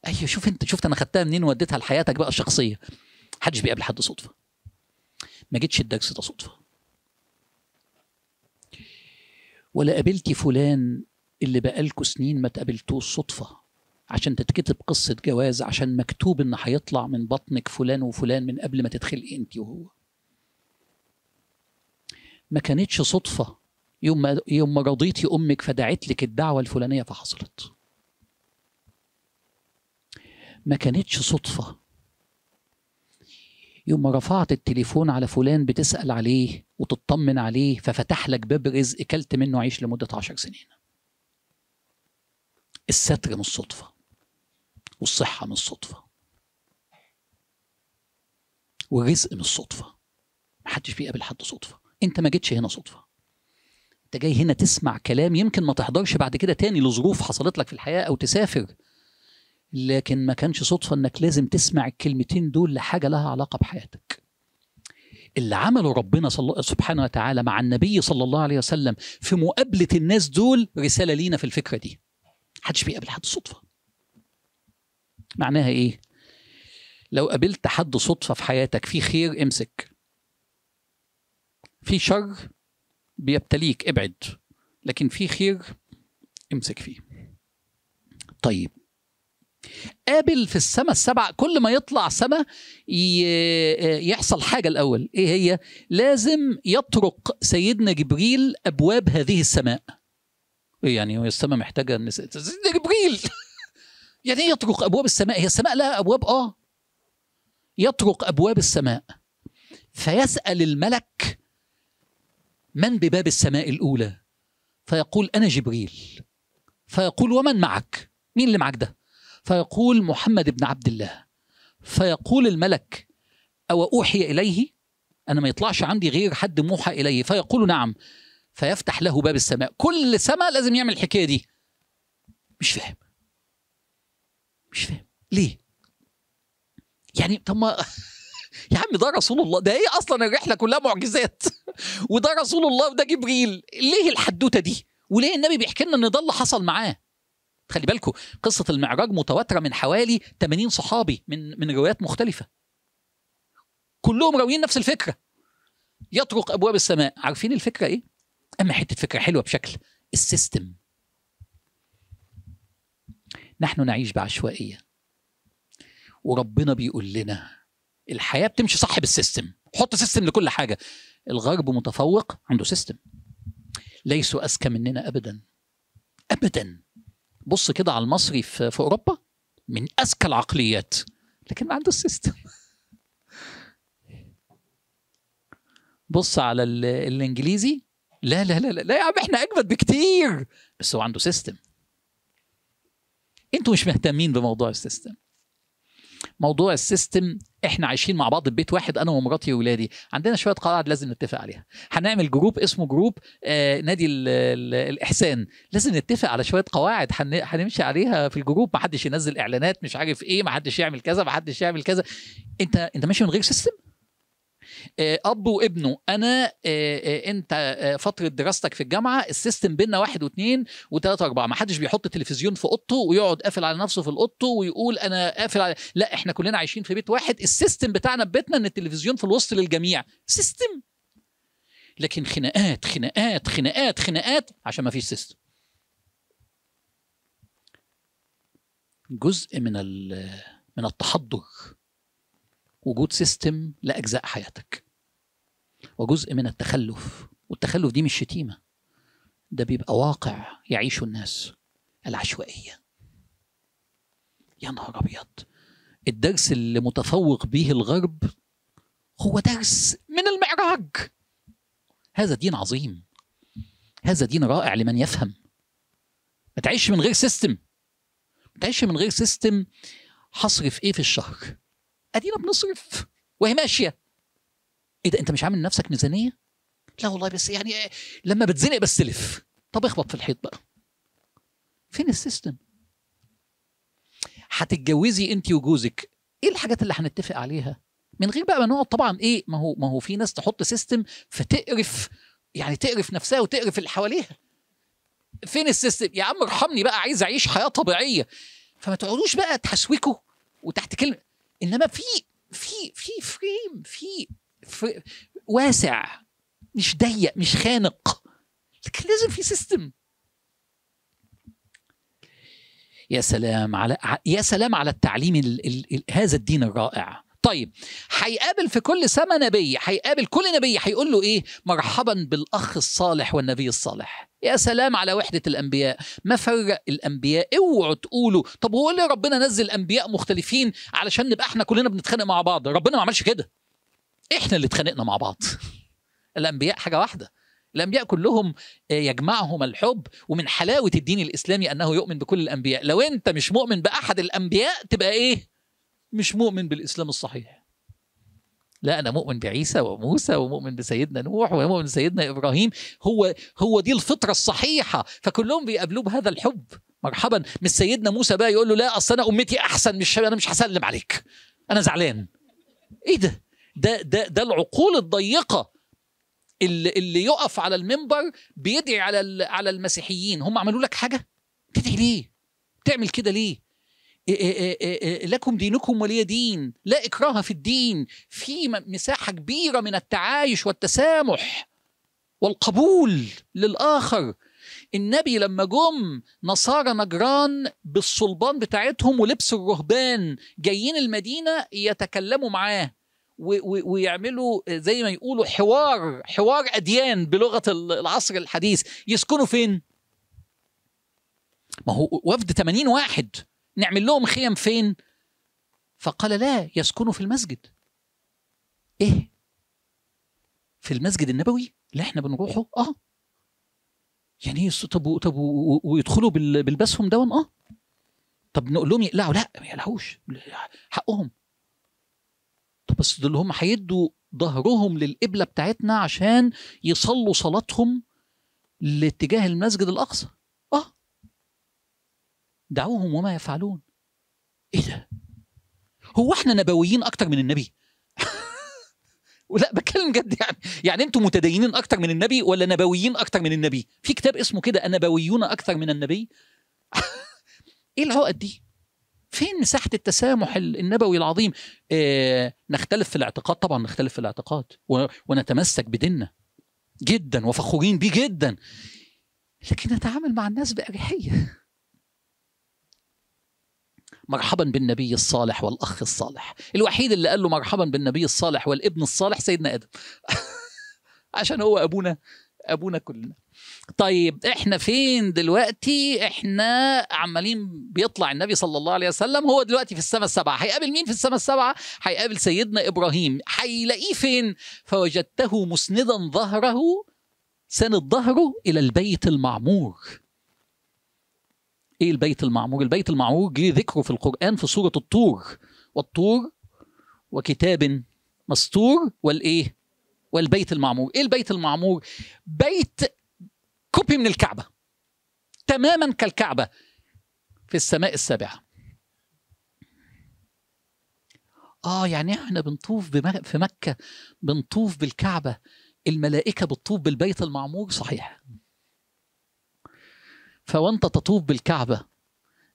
ايوه شوف انت، شفت انا خدتها منين ووديتها لحياتك بقى الشخصية. محدش بيقابل حد صدفة. ما جيتش الدرس ده صدفة. ولا قابلتي فلان اللي بقالكوا سنين ما تقابلتوش صدفة، عشان تتكتب قصة جواز، عشان مكتوب ان هيطلع من بطنك فلان وفلان من قبل ما تتخلقي انت وهو. ما كانتش صدفة يوم ما رضيتي أمك فدعت لك الدعوة الفلانية فحصلت. ما كانتش صدفة يوم ما رفعت التليفون على فلان بتسأل عليه وتطمن عليه ففتح لك باب رزق كلت منه عيش لمدة 10 سنين. الستر مش صدفة، والصحة مش صدفة، والرزق مش صدفة. محدش بيقابل حد صدفة. انت ما جيتش هنا صدفة. انت جاي هنا تسمع كلام يمكن ما تحضرش بعد كده تاني لظروف حصلت لك في الحياة او تسافر، لكن ما كانش صدفة انك لازم تسمع الكلمتين دول لحاجة لها علاقة بحياتك. اللي عمله ربنا سبحانه وتعالى مع النبي صلى الله عليه وسلم في مقابلة الناس دول رسالة لينا في الفكرة دي. محدش بيقابل حد صدفة. معناها ايه؟ لو قابلت حد صدفة في حياتك في خير امسك، في شر بيبتليك ابعد، لكن في خير امسك فيه. طيب قابل في السماء السبع، كل ما يطلع سماء يحصل حاجة. الأول إيه هي؟ لازم يطرق سيدنا جبريل أبواب هذه السماء. إيه يعني هو السماء محتاجة إن سيدنا جبريل يعني إيه يطرق أبواب السماء؟ هي السماء لها أبواب؟ يطرق أبواب السماء فيسأل الملك من بباب السماء الأولى؟ فيقول أنا جبريل. فيقول ومن معك؟ مين اللي معك ده؟ فيقول محمد بن عبد الله. فيقول الملك أو أوحي إليه؟ أنا ما يطلعش عندي غير حد موحى إليه. فيقول نعم. فيفتح له باب السماء. كل سماء لازم يعمل الحكاية دي. مش فاهم، مش فاهم ليه يعني. طب ما يا عم ده رسول الله، ده ايه اصلا الرحلة كلها معجزات وده رسول الله وده جبريل، ليه الحدوتة دي؟ وليه النبي بيحكي لنا ان ده اللي حصل معاه؟ خلي بالكم قصة المعراج متواترة من حوالي 80 صحابي من روايات مختلفة، كلهم راويين نفس الفكرة، يطرق ابواب السماء. عارفين الفكرة ايه؟ اما حتة فكرة حلوة بشكل ال system. نحن نعيش بعشوائيه، وربنا بيقول لنا الحياة بتمشي صح بال system، حط system لكل حاجة. الغرب متفوق عنده system، ليسوا اذكى مننا ابدا ابدا. بص كده على المصري في اوروبا، من اذكى العقليات، لكن ما عنده system. بص على الانجليزي، لا لا لا لا يا عم احنا اجمد بكتير، بس هو عنده system. انتوا مش مهتمين بموضوع ال system. موضوع ال system، احنا عايشين مع بعض في بيت واحد، انا ومراتي واولادي، عندنا شوية قواعد لازم نتفق عليها. هنعمل group اسمه group نادي الاحسان، لازم نتفق على شوية قواعد هنمشي عليها في ال group. ما حدش ينزل اعلانات مش عارف ايه، ما حدش يعمل كذا، ما حدش يعمل كذا. انت ماشي من غير system. اب وابنه، انا انت فترة دراستك في الجامعة ال system بينا 1 و2 و3 و4، ما حدش بيحط تلفزيون في اوضته ويقعد قافل على نفسه في اوضته ويقول انا قافل على، لا احنا كلنا عايشين في بيت واحد، ال system بتاعنا في بيتنا ان التلفزيون في الوسط للجميع، system. لكن خناقات خناقات خناقات خناقات عشان ما فيش system. جزء من التحضر وجود system لأجزاء حياتك، وجزء من التخلف. والتخلف دي مش شتيمة، ده بيبقى واقع يعيشه الناس، العشوائية. يا نهار أبيض، الدرس اللي متفوق به الغرب هو درس من المعراج. هذا دين عظيم، هذا دين رائع لمن يفهم. ما تعيش من غير system، ما تعيش من غير system. هصرف ايه في الشهر؟ ادينا بنصرف وهي ماشية. ايه ده، انت مش عامل لنفسك ميزانية؟ لا والله، بس يعني لما بتزنق بستلف. طب اخبط في الحيط بقى. فين ال system؟ هتتجوزي انت وجوزك، ايه الحاجات اللي هنتفق عليها؟ من غير بقى ما نقعد طبعا ايه، ما هو في ناس تحط system فتقرف، يعني تقرف نفسها وتقرف اللي حواليها. فين ال system؟ يا عم ارحمني بقى، عايز اعيش حياة طبيعية. فما تقعدوش بقى تحسوكوا وتحت كلمة، انما في في في frame، في واسع، مش ضيق، مش خانق، لكن لازم في system. يا سلام على، يا سلام على التعليم هذا الدين الرائع. طيب هيقابل في كل سنة نبي، هيقابل كل نبي هيقول له ايه؟ مرحبا بالاخ الصالح والنبي الصالح. يا سلام على وحدة الانبياء، ما فرق الانبياء. اوعوا تقولوا طب هو ليه ربنا نزل انبياء مختلفين علشان نبقى احنا كلنا بنتخانق مع بعض؟ ربنا ما عملش كده، احنا اللي اتخانقنا مع بعض. الانبياء حاجة واحدة، الانبياء كلهم يجمعهم الحب. ومن حلاوة الدين الاسلامي انه يؤمن بكل الانبياء. لو انت مش مؤمن باحد الانبياء تبقى ايه؟ مش مؤمن بالاسلام الصحيح. لا، أنا مؤمن بعيسى وموسى، ومؤمن بسيدنا نوح، ومؤمن بسيدنا إبراهيم. هو دي الفطرة الصحيحة. فكلهم بيقابلوه بهذا الحب، مرحبا. مش سيدنا موسى بقى يقول له لا أصل أنا أمتي أحسن، مش أنا مش هسلم عليك، أنا زعلان. إيه ده؟ ده ده ده العقول الضيقة اللي يقف على المنبر بيدعي على المسيحيين. هم عملوا لك حاجة؟ تدعي ليه؟ تعمل كده ليه؟ لكم دينكم ولي دين، لا إكراه في الدين. في مساحة كبيرة من التعايش والتسامح والقبول للآخر. النبي لما جم نصارى نجران بالصلبان بتاعتهم ولبس الرهبان جايين المدينة يتكلموا معاه ويعملوا زي ما يقولوا حوار أديان بلغة العصر الحديث. يسكنوا فين؟ ما هو وفد 80 واحد، نعمل لهم خيم فين؟ فقال لا، يسكنوا في المسجد. ايه؟ في المسجد النبوي اللي احنا بنروحه؟ اه. يعني ايه؟ طب ويدخلوا بالبسهم دون؟ اه. طب نقول لهم يقلعوا؟ لا، ما يقلعوش، حقهم. طب بس دول هم هيدوا ظهرهم للقبلة بتاعتنا عشان يصلوا صلاتهم لاتجاه المسجد الأقصى. اه. دعوهم وما يفعلون. ايه ده؟ هو احنا نبويين اكتر من النبي؟ لا بتكلم جد، يعني انتم متدينين اكتر من النبي ولا نبويين اكتر من النبي؟ في كتاب اسمه كده، النبويون اكثر من النبي. ايه العقد دي؟ فين مساحة التسامح النبوي العظيم؟ نختلف في الاعتقاد طبعا، نختلف في الاعتقاد ونتمسك بديننا جدا وفخورين بيه جدا، لكن نتعامل مع الناس بأريحية. مرحبا بالنبي الصالح والأخ الصالح. الوحيد اللي قال له مرحبا بالنبي الصالح والابن الصالح سيدنا آدم عشان هو أبونا كلنا. طيب احنا فين دلوقتي؟ احنا عمالين بيطلع النبي صلى الله عليه وسلم، هو دلوقتي في السماء السبعة. هيقابل مين في السماء السبعة؟ هيقابل سيدنا إبراهيم. هيلاقيه فين؟ فوجدته مسندا ظهره، سند ظهره إلى البيت المعمور. ايه البيت المعمور؟ البيت المعمور جه ذكره في القرآن في سورة الطور، والطور وكتاب مستور والايه؟ والبيت المعمور. ايه البيت المعمور؟ بيت copy من الكعبة، تماما كالكعبة، في السماء السابعة. يعني احنا بنطوف في مكة، بنطوف بالكعبة، الملائكة بتطوف بالبيت المعمور. صحيح. فوانت تطوف بالكعبة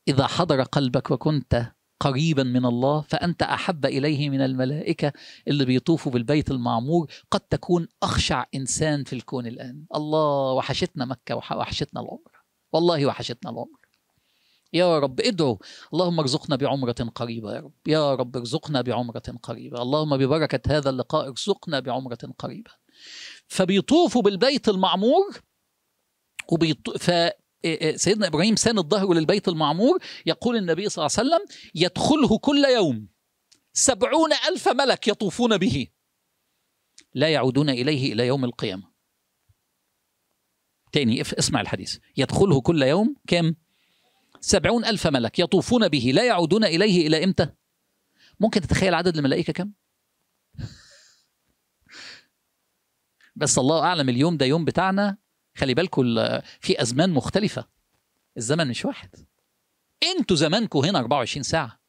إذا حضر قلبك وكنت قريبا من الله فأنت أحب إليه من الملائكة اللي بيطوفوا بالبيت المعمور. قد تكون أخشع إنسان في الكون الآن. الله، وحشتنا مكة وحشتنا العمرة، والله وحشتنا العمرة. يا رب ادعو، اللهم ارزقنا بعمرة قريبة يا رب، يا رب ارزقنا بعمرة قريبة، اللهم ببركة هذا اللقاء ارزقنا بعمرة قريبة. فبيطوفوا بالبيت المعمور، سيدنا إبراهيم ساند ظهره للبيت المعمور. يقول النبي صلى الله عليه وسلم يدخله كل يوم 70,000 ملك يطوفون به لا يعودون إليه إلى يوم القيامة. تاني اسمع الحديث، يدخله كل يوم كم؟ 70,000 ملك يطوفون به لا يعودون إليه إلى إمتى؟ ممكن تتخيل عدد الملائكة كم؟ بس الله أعلم. اليوم ده يوم بتاعنا، خلي بالكم في أزمان مختلفة، الزمن مش واحد. انتوا زمانكم هنا 24 ساعة،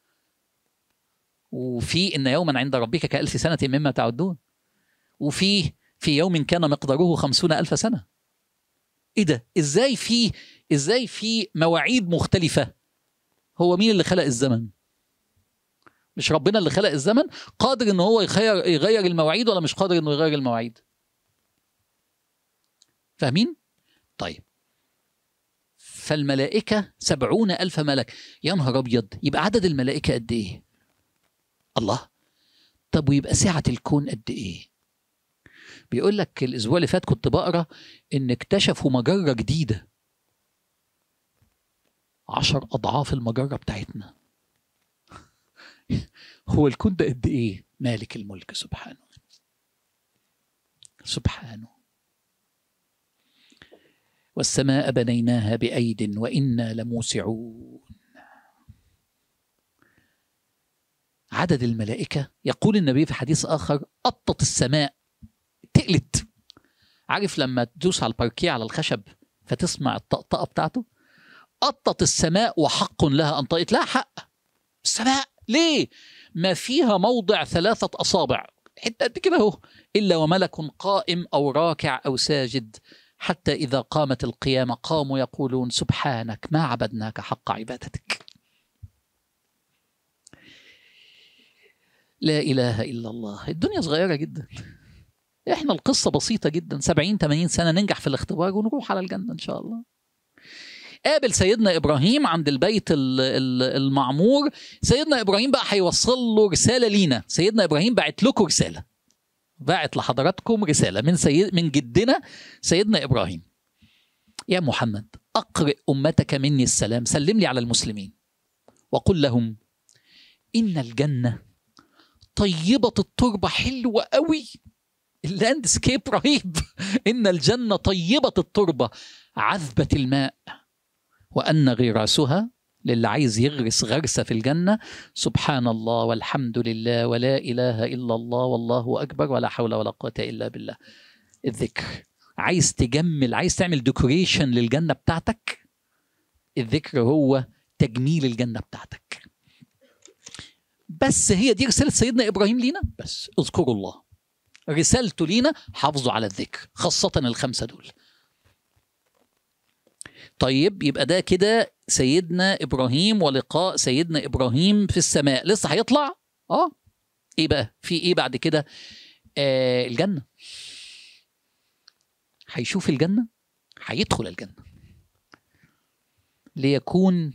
وفي إن يوما عند ربك كألف سنة مما تعدون، وفي في يوم كان مقداره 50,000 سنة. إيه ده؟ إزاي في مواعيد مختلفة؟ هو مين اللي خلق الزمن؟ مش ربنا اللي خلق الزمن؟ قادر إن هو يغير المواعيد ولا مش قادر إنه يغير المواعيد؟ فاهمين؟ طيب فالملائكة 70,000 ملك. يا نهار أبيض، يبقى عدد الملائكة قد إيه؟ الله. طب ويبقى سعة الكون قد إيه؟ بيقول لك الأسبوع اللي فات كنت بقرأ إن اكتشفوا مجرة جديدة 10 أضعاف المجرة بتاعتنا. هو الكون ده قد إيه؟ مالك الملك سبحانه سبحانه. والسماء بنيناها بأيد وإنا لموسعون. عدد الملائكة، يقول النبي في حديث آخر قطت السماء، تقلت. عارف لما تدوس على الباركيه على الخشب فتسمع الطقطقة بتاعته؟ قطت السماء وحق لها أن طقت، لها حق السماء. ليه؟ ما فيها موضع 3 أصابع حتى قد كده اهو، إلا وملك قائم أو راكع أو ساجد، حتى إذا قامت القيامة قاموا يقولون سبحانك ما عبدناك حق عبادتك. لا إله إلا الله. الدنيا صغيرة جدا، إحنا القصة بسيطة جدا، 70-80 سنة ننجح في الاختبار ونروح على الجنة إن شاء الله. قابل سيدنا إبراهيم عند البيت المعمور. سيدنا إبراهيم بقى هيوصل له رسالة لينا. سيدنا إبراهيم بعت لكم رسالة، بعت لحضراتكم رسالة من جدنا سيدنا إبراهيم. يا محمد أقرئ أمتك مني السلام، سلم لي على المسلمين وقل لهم إن الجنة طيبة التربة، حلوة قوي، ال landscape رهيب. إن الجنة طيبة التربة عذبة الماء، وأن غراسها للي عايز يغرس غرسة في الجنة سبحان الله والحمد لله ولا إله إلا الله والله أكبر ولا حول ولا قوة إلا بالله. الذكر. عايز تجمل، عايز تعمل decoration للجنة بتاعتك، الذكر هو تجميل الجنة بتاعتك. بس هي دي رسالة سيدنا إبراهيم لينا، بس اذكروا الله. رسالته لينا حافظوا على الذكر، خاصة ال5 دول. طيب يبقى ده كده سيدنا إبراهيم ولقاء سيدنا إبراهيم في السماء. لسه هيطلع ايه بقى؟ في ايه بعد كده؟ الجنة. هيشوف الجنة، هيدخل الجنة ليكون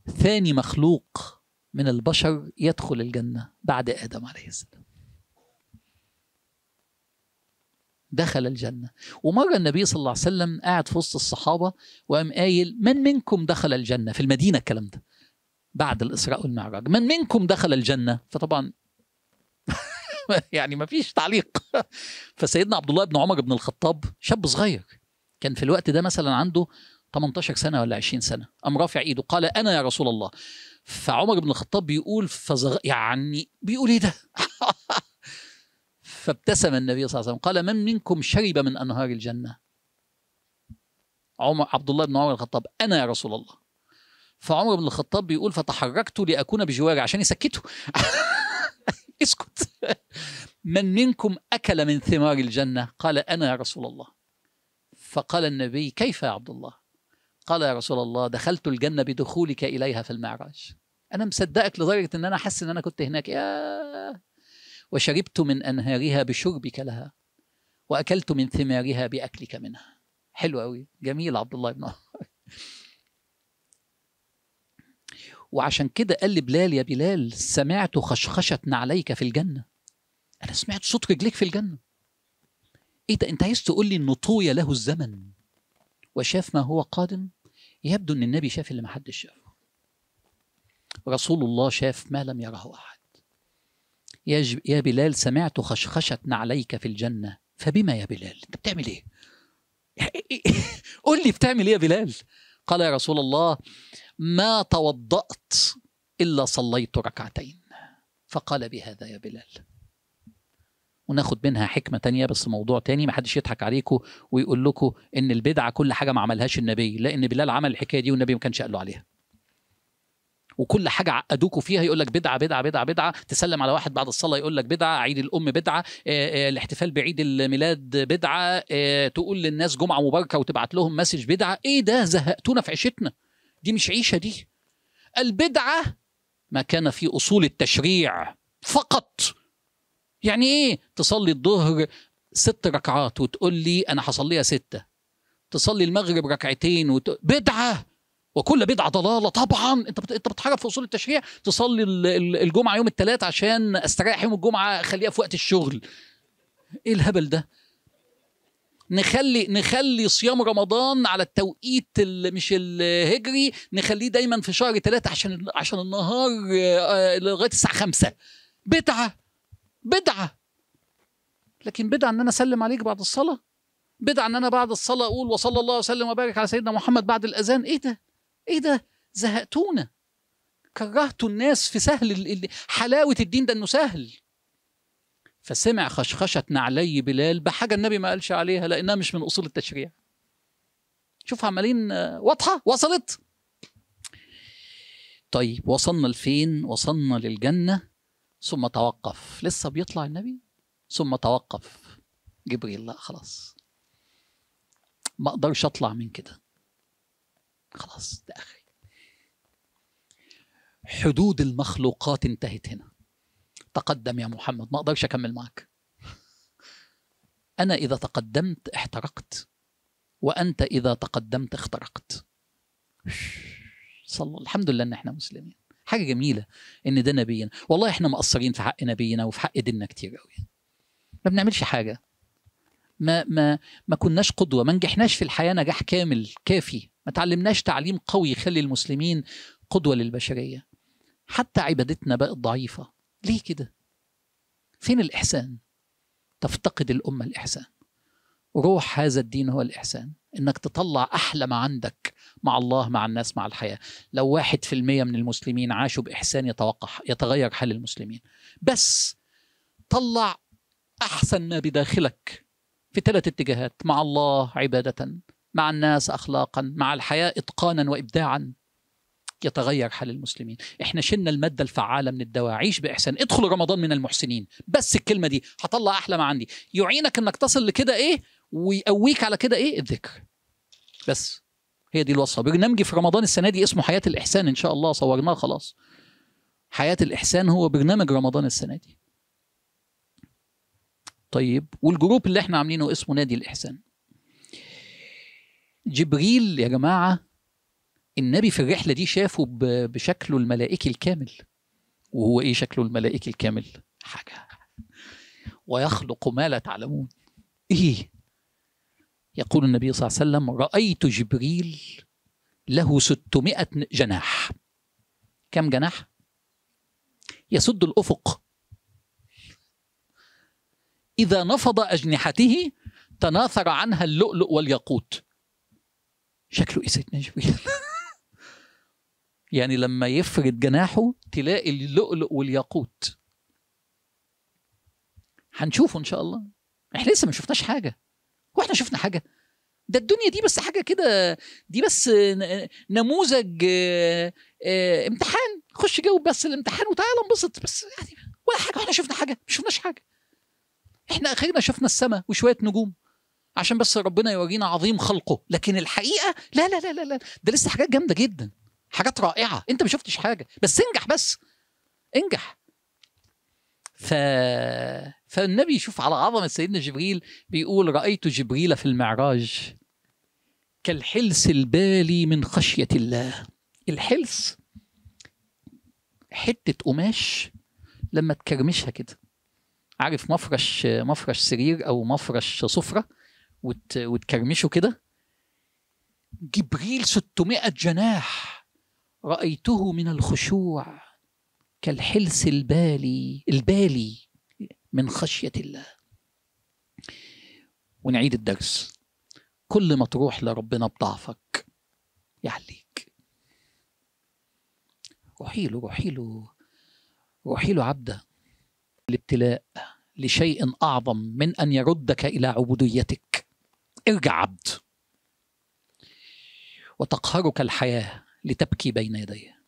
ثاني مخلوق من البشر يدخل الجنة بعد آدم عليه السلام. دخل الجنة. ومرة النبي صلى الله عليه وسلم قاعد في وسط الصحابة وقام قايل من منكم دخل الجنة، في المدينة الكلام ده بعد الإسراء والمعراج، من منكم دخل الجنة؟ فطبعا يعني ما فيش تعليق. فسيدنا عبد الله بن عمر بن الخطاب شاب صغير، كان في الوقت ده مثلا عنده 18 سنة ولا 20 سنة، قام رافع ايده قال أنا يا رسول الله. فعمر بن الخطاب بيقول يعني بيقول ايه ده؟ فابتسم النبي صلى الله عليه وسلم قال من منكم شرب من أنهار الجنة؟ عمر عبد الله بن عمر الخطاب أنا يا رسول الله. فعمر بن الخطاب بيقول فتحركت لأكون بجواري عشان يسكته. اسكت. من منكم أكل من ثمار الجنة؟ قال أنا يا رسول الله. فقال النبي كيف يا عبد الله؟ قال يا رسول الله دخلت الجنة بدخولك إليها في المعراج. أنا مصدقك لدرجة أن أنا حاسس أن أنا كنت هناك. يا وشربت من أنهارها بشربك لها، وأكلت من ثمارها بأكلك منها. حلو أوي، جميل عبد الله بن عمر. وعشان كده قال لبلال يا بلال سمعت خشخشة نعليك في الجنة، أنا سمعت صوت رجليك في الجنة. إيه ده؟ أنت عايز تقول لي إنه طوي له الزمن وشاف ما هو قادم؟ يبدو إن النبي شاف اللي ما حدش شافه. رسول الله شاف ما لم يره أحد. يا بلال سمعت خشخشة نعليك في الجنة، فبما يا بلال؟ أنت بتعمل إيه؟ قول لي بتعمل إيه يا بلال؟ قال يا رسول الله ما توضأت إلا صليت ركعتين. فقال بهذا يا بلال. وناخد منها حكمة تانية بس موضوع تاني، ما حدش يضحك عليكم ويقول لكم إن البدعة كل حاجة ما عملهاش النبي، لأن بلال عمل الحكاية دي والنبي ما كانش قال له عليها. وكل حاجة عقدوكوا فيها يقول لك بدعة بدعة بدعة بدعة، تسلم على واحد بعد الصلاة يقول لك بدعة، عيد الأم بدعة، الاحتفال بعيد الميلاد بدعة، تقول للناس جمعة مباركة وتبعت لهم message بدعة. إيه ده؟ زهقتونا في عيشتنا، دي مش عيشة دي. البدعة ما كان في أصول التشريع فقط. يعني إيه تصلي الظهر 6 ركعات وتقول لي أنا هصليها 6، تصلي المغرب ركعتين بدعة، وكل بدعة ضلالة. طبعا انت بتحرف في اصول التشريع. تصلي الجمعة يوم الثلاث عشان استريح يوم الجمعة، خليها في وقت الشغل. ايه الهبل ده؟ نخلي صيام رمضان على التوقيت مش الهجري، نخليه دايما في شهر 3 عشان النهار لغاية الساعة 5. بدعة بدعة. لكن بدعة ان انا اسلم عليك بعد الصلاة، بدعة ان انا بعد الصلاة اقول وصلى الله وسلم وبارك على سيدنا محمد بعد الأذان. ايه ده؟ ايه ده؟ زهقتونا. كرهتوا الناس في سهل، حلاوة الدين ده انه سهل. فسمع خشخشة نعلي بلال بحاجة النبي ما قالش عليها لأنها مش من أصول التشريع. شوف عمالين، واضحة وصلت؟ طيب وصلنا لفين؟ وصلنا للجنة. ثم توقف، لسه بيطلع النبي، ثم توقف جبريل، لا خلاص ما اقدرش اطلع من كده، خلاص ده اخري، حدود المخلوقات انتهت هنا، تقدم يا محمد، ما اقدرش اكمل معك، انا اذا تقدمت احترقت، وانت اذا تقدمت اخترقت. صلى، الحمد لله ان احنا مسلمين، حاجة جميلة ان ده نبينا. والله احنا مقصرين في حق نبينا وفي حق ديننا كتير قوي، ما بنعملش حاجة، ما ما ما كناش قدوة، ما نجحناش في الحياة نجاح كامل كافي، ما تعلمناش تعليم قوي يخلي المسلمين قدوة للبشرية، حتى عبادتنا بقت ضعيفة. ليه كده؟ فين الاحسان؟ تفتقد الامة الاحسان. روح هذا الدين هو الاحسان، انك تطلع احلى ما عندك مع الله، مع الناس، مع الحياة. لو 1% من المسلمين عاشوا باحسان يتغير حال المسلمين. بس طلع احسن ما بداخلك في 3 اتجاهات: مع الله عباده، مع الناس اخلاقا، مع الحياة اتقانا وابداعا. يتغير حال المسلمين. احنا شلنا المادة الفعالة من الدواء، عيش باحسان، ادخل رمضان من المحسنين، بس الكلمة دي هطلع احلى ما عندي، يعينك انك تصل لكده ايه، ويقويك على كده ايه؟ الذكر. بس هي دي الوصفة. برنامجي في رمضان السنة دي اسمه حياة الاحسان، ان شاء الله صورناه خلاص. حياة الاحسان هو برنامج رمضان السنة دي. طيب، والجروب اللي احنا عاملينه اسمه نادي الاحسان. جبريل يا جماعة، النبي في الرحلة دي شافه بشكله الملائكي الكامل. وهو ايه شكله الملائكي الكامل؟ حاجة ويخلق ما لا تعلمون. ايه؟ يقول النبي صلى الله عليه وسلم: رأيت جبريل له 600 جناح. كم جناح؟ يسد الأفق. إذا نفض أجنحته تناثر عنها اللؤلؤ والياقوت. شكله إيه سيدنا جبريل؟ يعني لما يفرد جناحه تلاقي اللؤلؤ والياقوت. هنشوفه إن شاء الله. إحنا لسه ما شفناش حاجة. واحنا شفنا حاجة؟ ده الدنيا دي بس حاجة كده، دي بس نموذج امتحان، خش جاوب بس الامتحان وتعالى انبسط بس، يعني ولا حاجة. واحنا شفنا حاجة؟ ما شفناش حاجة. احنا اخرنا شفنا السماء وشوية نجوم عشان بس ربنا يورينا عظيم خلقه، لكن الحقيقة لا لا لا لا لا، ده لسه حاجات جامدة جدا، حاجات رائعة، انت ما شفتش حاجة، بس انجح، بس انجح. فالنبي يشوف على عظمة سيدنا جبريل، بيقول: رأيت جبريل في المعراج كالحلس البالي من خشية الله. الحلس حتة قماش لما تكرمشها كده، عارف مفرش سرير أو مفرش سفرة وتكرمشه كده. جبريل 600 جناح، رأيته من الخشوع كالحلس البالي من خشية الله. ونعيد الدرس: كل ما تروح لربنا بضعفك يعليك. روحي له، روحي له، روحي له عبده. الابتلاء لشيء أعظم من أن يردك إلى عبوديتك. ارجع عبد. وتقهرك الحياة لتبكي بين يديه،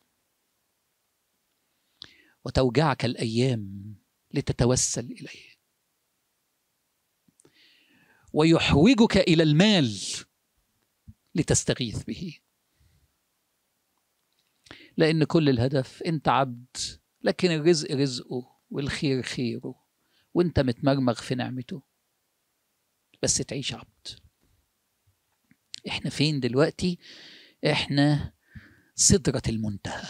وتوجعك الأيام لتتوسل إليه، ويحوجك إلى المال لتستغيث به. لأن كل الهدف أنت عبد، لكن الرزق رزقه والخير خيره، وأنت متمرمغ في نعمته، بس تعيش عبد. إحنا فين دلوقتي؟ إحنا سدرة المنتهى.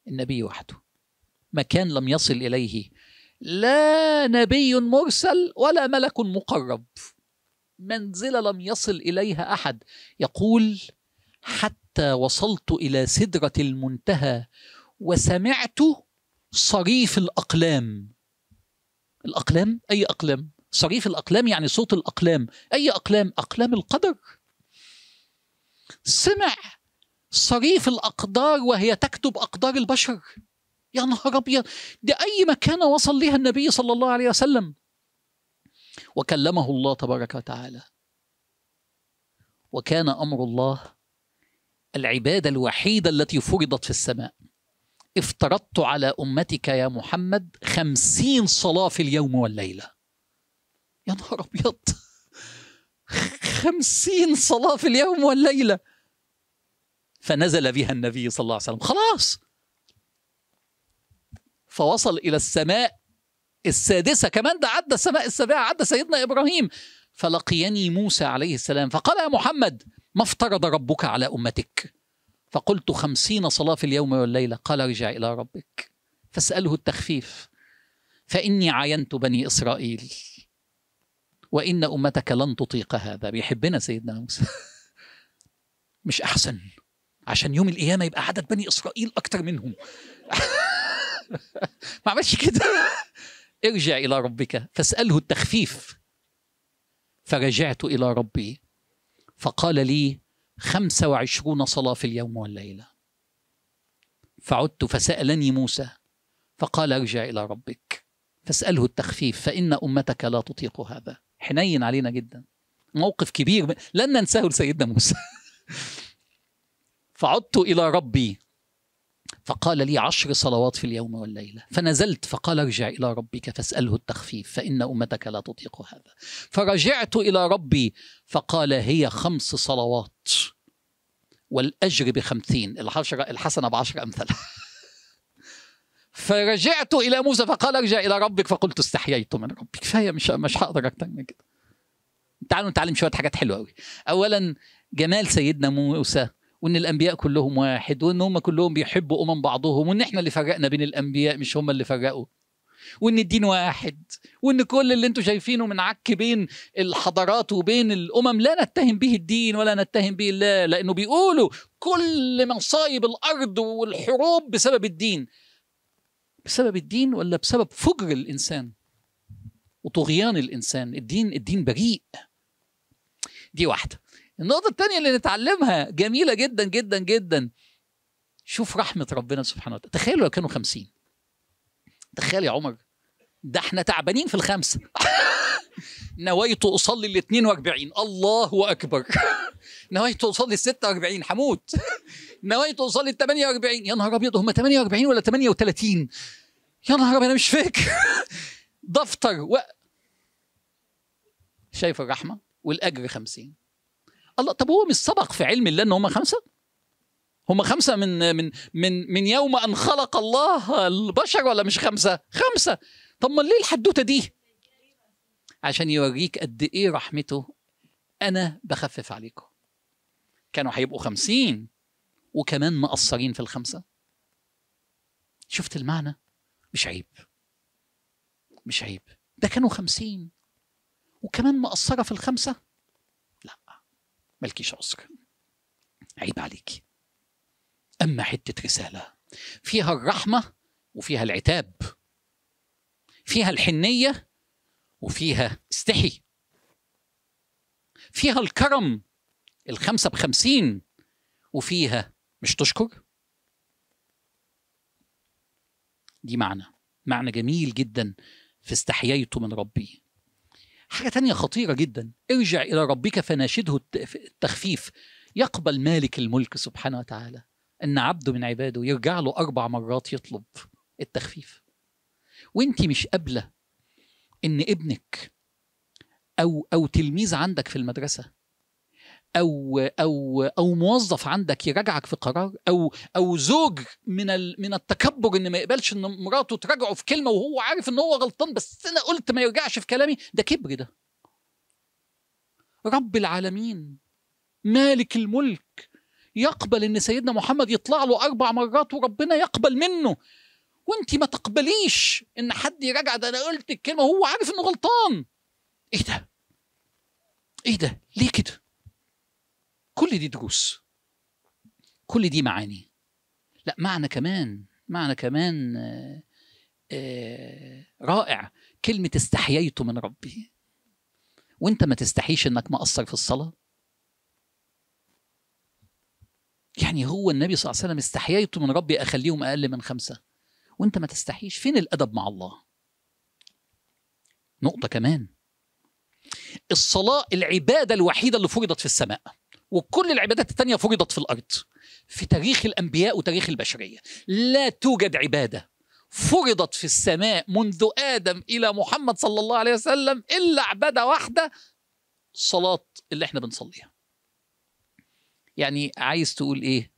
النبي وحده، مكان لم يصل إليه لا نبي مرسل ولا ملك مقرب، منزلة لم يصل إليها أحد. يقول: حتى وصلت إلى سدرة المنتهى وسمعت صريف الأقلام. الأقلام؟ أي أقلام؟ صريف الأقلام يعني صوت الأقلام. أي أقلام؟ أقلام القدر. سمع صريف الأقدار وهي تكتب أقدار البشر. يا نهار أبيض، دي أي مكانة وصل لها النبي صلى الله عليه وسلم. وكلمه الله تبارك وتعالى، وكان أمر الله العبادة الوحيدة التي فرضت في السماء. افترضت على أمتك يا محمد 50 صلاة في اليوم والليلة. يا نهار أبيض، 50 صلاة في اليوم والليلة. فنزل بها النبي صلى الله عليه وسلم، خلاص. فوصل إلى السماء السادسة، كمان ده عدى السماء السابعة، عدى سيدنا إبراهيم. فلقيني موسى عليه السلام فقال يا محمد ما افترض ربك على أمتك؟ فقلت 50 صلاة في اليوم والليلة. قال ارجع إلى ربك فاسأله التخفيف، فإني عاينت بني إسرائيل وإن أمتك لن تطيق هذا. بيحبنا سيدنا موسى. مش أحسن عشان يوم القيامة يبقى عدد بني إسرائيل أكتر منهم؟ ما عملش كده. ارجع إلى ربك فاسأله التخفيف. فرجعت إلى ربي فقال لي 25 صلاة في اليوم والليلة. فعدت فسألني موسى فقال ارجع إلى ربك فاسأله التخفيف فإن أمتك لا تطيق هذا. حنين علينا جدا، موقف كبير لن ننساه لسيدنا موسى. فعدت إلى ربي فقال لي 10 صلوات في اليوم والليلة. فنزلت فقال ارجع إلى ربك فاسأله التخفيف فإن أمتك لا تطيق هذا. فرجعت إلى ربي فقال هي 5 صلوات والأجر ب50، الحسنة ب10 أمثالها. فرجعت إلى موسى فقال ارجع إلى ربك فقلت استحييت من ربي. كفاية، مش هقدر أكتر من كده. تعالوا نتعلم شوية حاجات حلوة أوي. أولا جمال سيدنا موسى، وإن الأنبياء كلهم واحد، وإن هم كلهم بيحبوا أمم بعضهم، وإن إحنا اللي فرقنا بين الأنبياء مش هم اللي فرقوا، وإن الدين واحد، وإن كل اللي أنتم شايفينه من عك بين الحضارات وبين الأمم لا نتهم به الدين ولا نتهم به الله، لأنه بيقولوا كل مصايب الأرض والحروب بسبب الدين. بسبب الدين ولا بسبب فجر الإنسان وطغيان الإنسان؟ الدين بريء. دي واحدة. النقطة الثانية اللي نتعلمها جميلة جدا جدا جدا، شوف رحمة ربنا سبحانه وتعالى. تخيلوا لو كانوا 50. تخيل يا عمر، ده احنا تعبانين في ال5. نويت أصلي 42، الله أكبر. نويت أصلي 46، هموت. نويت أصلي 48، يا نهار أبيض، هم 48 ولا 38؟ يا نهار أبيض أنا مش فاكر. دفتر شايف الرحمة والأجر 50. الله، طب هو مش سبق في علم الله ان هم 5؟ هم 5 من من من من يوم ان خلق الله البشر ولا مش 5؟ 5. طب ما ليه الحدوته دي؟ عشان يوريك قد ايه رحمته. انا بخفف عليكم. كانوا هيبقوا 50 وكمان مقصرين في ال5. شفت المعنى؟ مش عيب، مش عيب. ده كانوا 50 وكمان مقصره في ال5. لا، مالكيش عذر، عيب عليكي. أما حتة رسالة فيها الرحمة وفيها العتاب، فيها الحنية وفيها استحي، فيها الكرم 5 ب50 وفيها مش تشكر. دي معنى جميل جدا في استحييت من ربي. حاجة تانية خطيرة جدا، ارجع إلى ربك فناشده التخفيف. يقبل مالك الملك سبحانه وتعالى أن عبده من عباده يرجع له 4 مرات يطلب التخفيف. وانت مش قابلة أن ابنك أو تلميذ عندك في المدرسة أو أو أو موظف عندك يراجعك في قرار، أو زوج من التكبر إن ما يقبلش إن مراته تراجعه في كلمة وهو عارف إن هو غلطان، بس أنا قلت ما يرجعش في كلامي، ده كبر. ده رب العالمين مالك الملك يقبل إن سيدنا محمد يطلع له 4 مرات وربنا يقبل منه، وأنت ما تقبليش إن حد يراجع، ده أنا قلت الكلمة وهو عارف إنه غلطان. إيه ده؟ إيه ده؟ ليه كده؟ كل دي دروس، كل دي معاني. لا، معنى كمان، معنى كمان رائع، كلمة استحييت من ربي. وانت ما تستحيش انك مقصر في الصلاة؟ يعني هو النبي صلى الله عليه وسلم استحييت من ربي أخليهم أقل من 5، وانت ما تستحيش؟ فين الأدب مع الله؟ نقطة كمان، الصلاة العبادة الوحيدة اللي فرضت في السماء، وكل العبادات التانية فرضت في الأرض. في تاريخ الأنبياء وتاريخ البشرية لا توجد عبادة فرضت في السماء منذ آدم إلى محمد صلى الله عليه وسلم إلا عبادة واحدة، الصلاة اللي احنا بنصليها. يعني عايز تقول إيه؟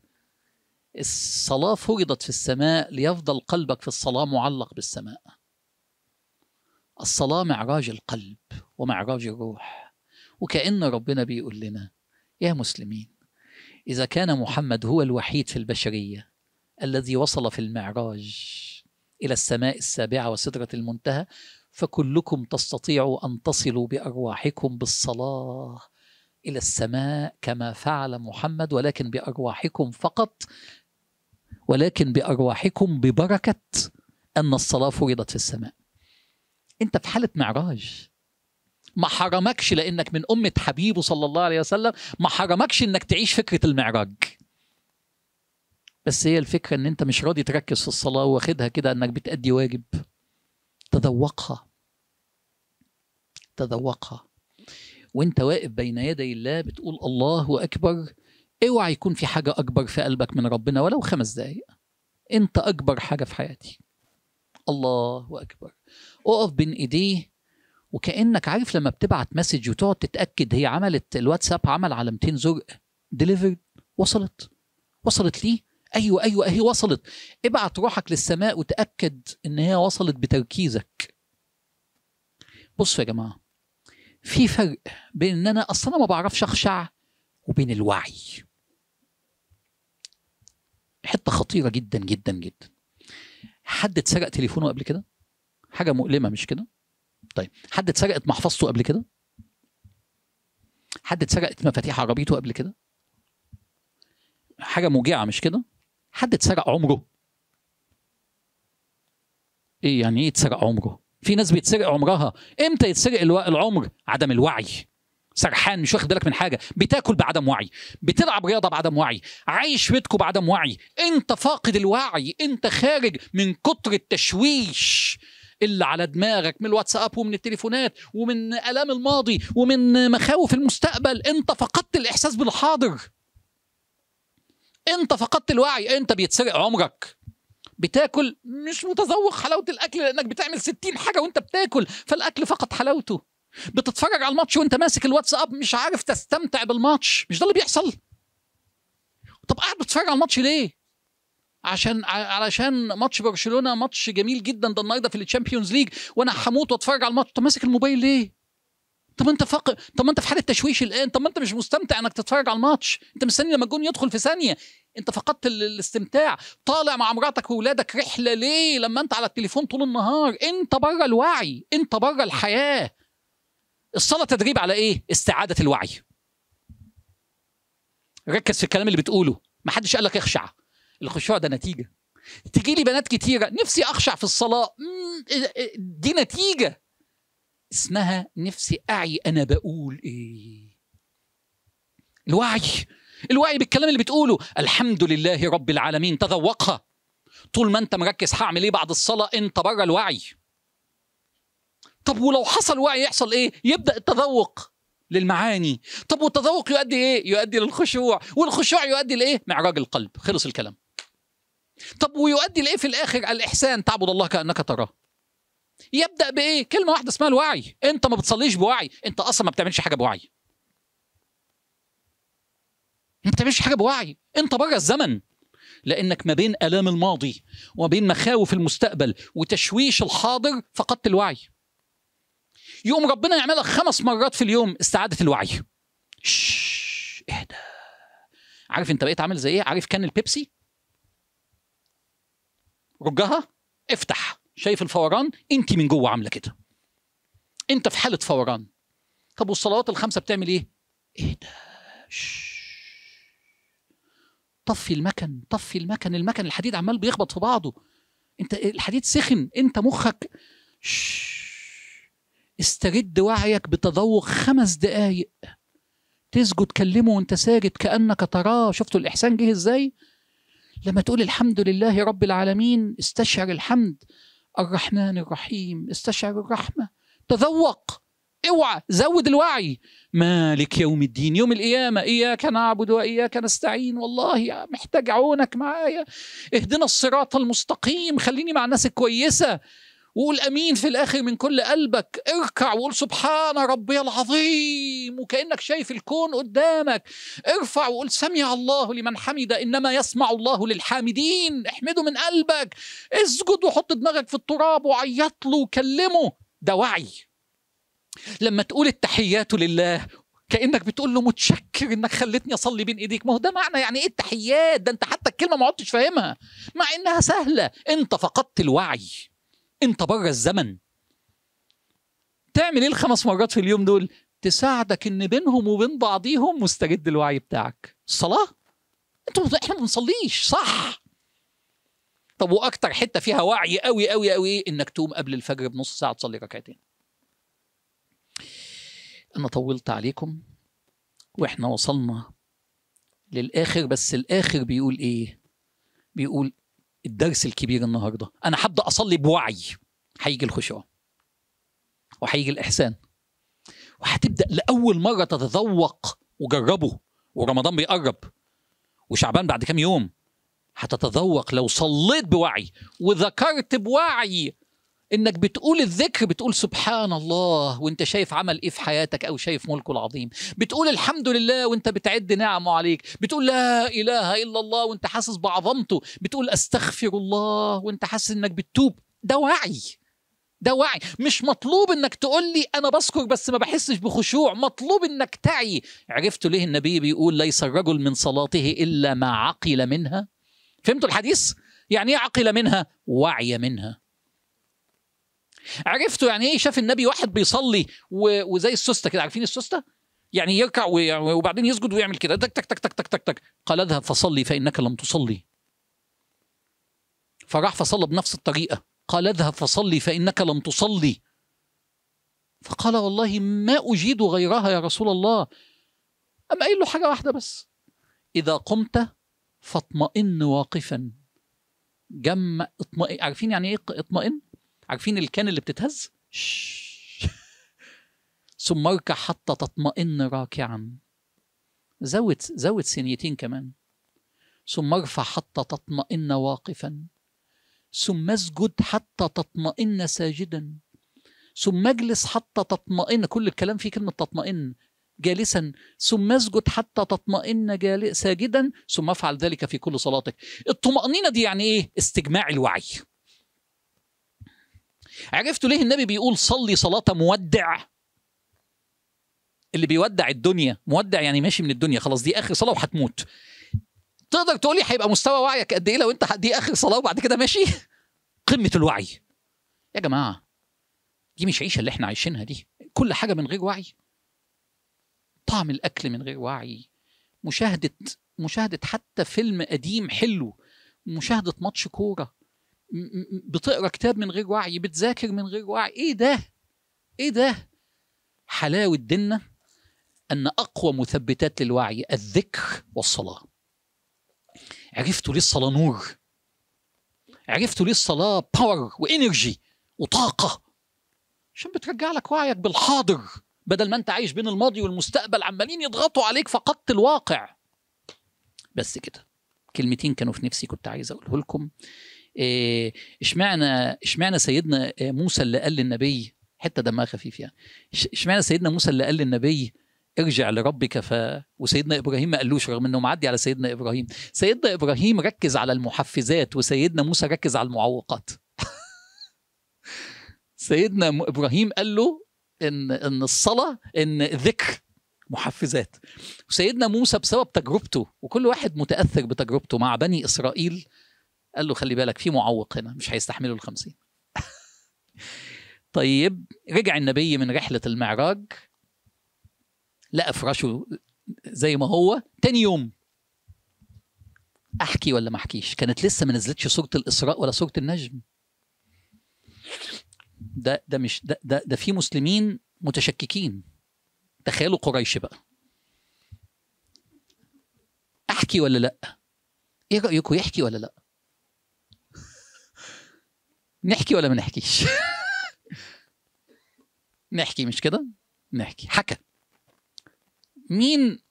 الصلاة فرضت في السماء ليفضل قلبك في الصلاة معلق بالسماء. الصلاة معراج القلب ومعراج الروح. وكأن ربنا بيقول لنا يا مسلمين، إذا كان محمد هو الوحيد في البشرية الذي وصل في المعراج إلى السماء السابعة وسدرة المنتهى، فكلكم تستطيعوا أن تصلوا بأرواحكم بالصلاة إلى السماء كما فعل محمد، ولكن بأرواحكم فقط، ولكن بأرواحكم ببركة أن الصلاة فرضت في السماء. أنت في حالة معراج، ما حرمكش لأنك من أمة حبيبه صلى الله عليه وسلم، ما حرمكش أنك تعيش فكرة المعراج. بس هي الفكرة أن أنت مش راضي تركز في الصلاة، واخدها كده أنك بتأدي واجب. تذوقها، تذوقها وانت واقف بين يدي الله بتقول الله أكبر. اوعى يكون في حاجة أكبر في قلبك من ربنا ولو 5 دقايق. انت أكبر حاجة في حياتي، الله أكبر. اقف بين إيديه، وكأنك عارف لما بتبعت message وتقعد تتأكد هي عملت الواتساب عمل علامتين زرق delivered، وصلت، وصلت ليه؟ أيوة أيوة أهي وصلت. ابعت روحك للسماء وتأكد إن هي وصلت بتركيزك. بصوا يا جماعة، في فرق بين إن أنا أصلا ما بعرفش أخشع وبين الوعي. حتة خطيرة جدا جدا جدا. حد اتسرق تليفونه قبل كده؟ حاجة مؤلمة مش كده؟ طيب حد اتسرقت محفظته قبل كده؟ حد اتسرقت مفاتيح عربيته قبل كده؟ حاجة موجعة مش كده؟ حد اتسرق عمره؟ ايه يعني ايه اتسرق عمره؟ في ناس بيتسرق عمرها. امتى يتسرق العمر؟ عدم الوعي. سرحان، مش واخد بالك من حاجة، بتاكل بعدم وعي، بتلعب رياضة بعدم وعي، عايش بيتكم بعدم وعي، انت فاقد الوعي، انت خارج من كتر التشويش اللي على دماغك من الواتساب ومن التليفونات ومن آلام الماضي ومن مخاوف المستقبل. انت فقدت الإحساس بالحاضر، انت فقدت الوعي، انت بيتسرق عمرك. بتاكل مش متذوق حلاوة الأكل لأنك بتعمل 60 حاجة وانت بتاكل، فالأكل فقد حلاوته. بتتفرج على الماتش وانت ماسك الواتساب مش عارف تستمتع بالماتش. مش ده اللي بيحصل؟ طب قاعد بتتفرج على الماتش ليه؟ علشان ماتش برشلونة ماتش جميل جدا ده النهارده في ال Champions League وانا هموت واتفرج على الماتش. طب ماسك الموبايل ليه؟ طب انت طب ما انت في حاله تشويش الان، طب ما انت مش مستمتع انك تتفرج على الماتش، انت مستني لما الجون يدخل في ثانية، انت فقدت الاستمتاع. طالع مع مراتك واولادك رحله ليه لما انت على التليفون طول النهار؟ انت بره الوعي، انت بره الحياة. الصلاة تدريب على ايه؟ استعاده الوعي. ركز في الكلام اللي بتقوله، ما حدش قال لك اخشع، الخشوع ده نتيجة. تجي لي بنات كتيرة نفسي اخشع في الصلاة، دي نتيجة اسمها نفسي اعي انا بقول ايه. الوعي، الوعي بالكلام اللي بتقوله. الحمد لله رب العالمين، تذوقها. طول ما انت مركز هعمل ايه بعد الصلاة انت بره الوعي. طب ولو حصل وعي يحصل ايه؟ يبدأ التذوق للمعاني. طب والتذوق يؤدي ايه؟ يؤدي للخشوع، والخشوع يؤدي لايه؟ معراج القلب. خلص الكلام. طب ويؤدي لايه في الاخر؟ الاحسان، تعبد الله كأنك تراه. يبدأ بايه؟ كلمة واحدة اسمها الوعي. انت ما بتصليش بوعي، انت اصلا ما بتعملش حاجة بوعي. ما بتعملش حاجة بوعي، انت بره الزمن. لانك ما بين آلام الماضي وما بين مخاوف المستقبل وتشويش الحاضر فقدت الوعي. يقوم ربنا يعملها 5 مرات في اليوم استعادة الوعي. اهدى. عارف انت بقيت عامل زي ايه؟ عارف كان البيبسي؟ رجها، افتح، شايف الفوران؟ انت من جوه عامله كده. انت في حالة فوران. طب والصلوات ال5 بتعمل ايه؟ اهدى. طفي المكن، طفي المكن، المكن الحديد عمال بيخبط في بعضه. انت الحديد سخن، انت مخك. استرد وعيك بتذوق 5 دقايق. تسجد كلمة وانت ساجد كأنك تراه. شفتوا الإحسان جه ازاي؟ لما تقول الحمد لله رب العالمين استشعر الحمد، الرحمن الرحيم استشعر الرحمة، تذوق، اوعى، زود الوعي. مالك يوم الدين، يوم القيامة، إياك نعبد وإياك نستعين، والله محتاج عونك معايا، اهدنا الصراط المستقيم، خليني مع الناس الكويسة. وقول أمين في الآخر من كل قلبك، اركع وقول سبحان ربي العظيم وكأنك شايف الكون قدامك. ارفع وقول سمع الله لمن حمد، إنما يسمع الله للحامدين، احمده من قلبك. اسجد وحط دماغك في التراب وعيط له وكلمه. ده وعي. لما تقول التحيات لله كأنك بتقول له متشكر انك خلتني اصلي بين ايديك. ما هو ده معنى يعني ايه التحيات؟ ده انت حتى الكلمة ما عدتش فاهمها مع انها سهلة. انت فقدت الوعي، انت بره الزمن. تعمل ايه الخمس مرات في اليوم دول؟ تساعدك ان بينهم وبين بعضيهم مستجد الوعي بتاعك. الصلاة انتوا احنا ما بنصليش صح. طب واكتر حتة فيها وعي قوي قوي قوي انك تقوم قبل الفجر بنص ساعة تصلي ركعتين. انا طولت عليكم واحنا وصلنا للاخر، بس الاخر بيقول ايه؟ بيقول الدرس الكبير النهارده، انا هبدا اصلي بوعي، هيجي الخشوع وهيجي الاحسان، وهتبدا لاول مرة تتذوق. وجربه، ورمضان بيقرب وشعبان بعد كام يوم، هتتذوق لو صليت بوعي وذكرت بوعي. انك بتقول الذكر، بتقول سبحان الله وانت شايف عمل ايه في حياتك او شايف ملكه العظيم، بتقول الحمد لله وانت بتعد نعمه عليك، بتقول لا اله الا الله وانت حاسس بعظمته، بتقول استغفر الله وانت حاسس انك بتتوب. ده وعي، ده وعي. مش مطلوب انك تقول لي انا بذكر بس ما بحسش بخشوع، مطلوب انك تعي. عرفتوا ليه النبي بيقول ليس الرجل من صلاته الا ما عقل منها؟ فهمتوا الحديث؟ يعني ايه عقل منها؟ وعي منها. عرفتوا يعني ايه؟ شاف النبي واحد بيصلي وزي السوسته كده، عارفين السوسته؟ يعني يركع وبعدين يسجد ويعمل كده تك تك تك تك تك تك تك. قال اذهب فصلي فانك لم تصلي. فراح فصلى بنفس الطريقة. قال اذهب فصلي فانك لم تصلي. فقال والله ما اجيد غيرها يا رسول الله. أم قايل له حاجة واحدة بس، اذا قمت فاطمئن واقفا. جمع اطمئن، عارفين يعني ايه اطمئن؟ عارفين الكان اللي بتتهز؟ ثم اركع حتى تطمئن راكعا. زود ثانيتين كمان. ثم ارفع حتى تطمئن واقفا. ثم اسجد حتى تطمئن ساجدا. ثم اجلس حتى تطمئن، كل الكلام فيه كلمة تطمئن، جالسا. ثم اسجد حتى تطمئن ساجدا. ثم افعل ذلك في كل صلاتك. الطمأنينة دي يعني ايه؟ استجماع الوعي. عرفتوا ليه النبي بيقول صلي صلاة مودع؟ اللي بيودع الدنيا، مودع يعني ماشي من الدنيا خلاص، دي آخر صلاة وهتموت. تقدر تقولي هيبقى مستوى وعيك قد إيه لو أنت دي آخر صلاة وبعد كده ماشي؟ قمة الوعي يا جماعة. دي مش عيشة اللي احنا عايشينها دي، كل حاجة من غير وعي. طعم الأكل من غير وعي، مشاهدة حتى فيلم قديم حلو، مشاهدة ماتش كورة، بتقرا كتاب من غير وعي، بتذاكر من غير وعي. ايه ده؟ ايه ده؟ حلاوة ديننا ان اقوى مثبتات للوعي الذكر والصلاة. عرفتوا ليه الصلاة نور؟ عرفتوا ليه الصلاة power و energy وطاقة؟ عشان بترجع لك وعيك بالحاضر، بدل ما انت عايش بين الماضي والمستقبل عمالين يضغطوا عليك فقدت الواقع. بس كده، كلمتين كانوا في نفسي كنت عايز اقوله لكم. اشمعنى سيدنا موسى اللي قال للنبي، حتة دمها خفيف يعني، اشمعنى سيدنا موسى اللي قال للنبي ارجع لربك وسيدنا ابراهيم ما قالوش، رغم انه معدي على سيدنا ابراهيم. سيدنا ابراهيم ركز على المحفزات وسيدنا موسى ركز على المعوقات. سيدنا ابراهيم قال له ان الصلاة، ان الذكر محفزات، وسيدنا موسى بسبب تجربته، وكل واحد متاثر بتجربته مع بني اسرائيل، قال له خلي بالك في معوق هنا مش هيستحملوا ال50. طيب رجع النبي من رحلة المعراج، لقى فراشه زي ما هو. تاني يوم احكي ولا ما احكيش؟ كانت لسه ما نزلتش سورة الإسراء ولا سورة النجم. ده ده مش ده ده, ده في مسلمين متشككين. تخيلوا قريش بقى، احكي ولا لا؟ ايه رايكم، يحكي ولا لا؟ نحكي ولا ما نحكيش؟ نحكي، مش كده؟ نحكي. حكى. مين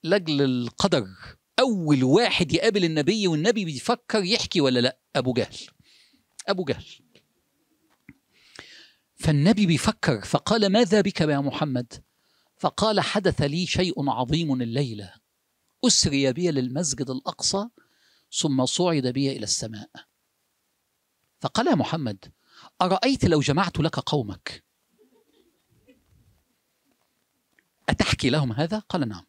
لاجل القدر اول واحد يقابل النبي والنبي بيفكر يحكي ولا لا؟ ابو جهل. ابو جهل. فالنبي بيفكر، فقال ماذا بك يا محمد؟ فقال حدث لي شيء عظيم الليلة، أسري بي للمسجد الأقصى ثم صعد بي إلى السماء. فقال يا محمد أرأيت لو جمعت لك قومك أتحكي لهم هذا؟ قال نعم.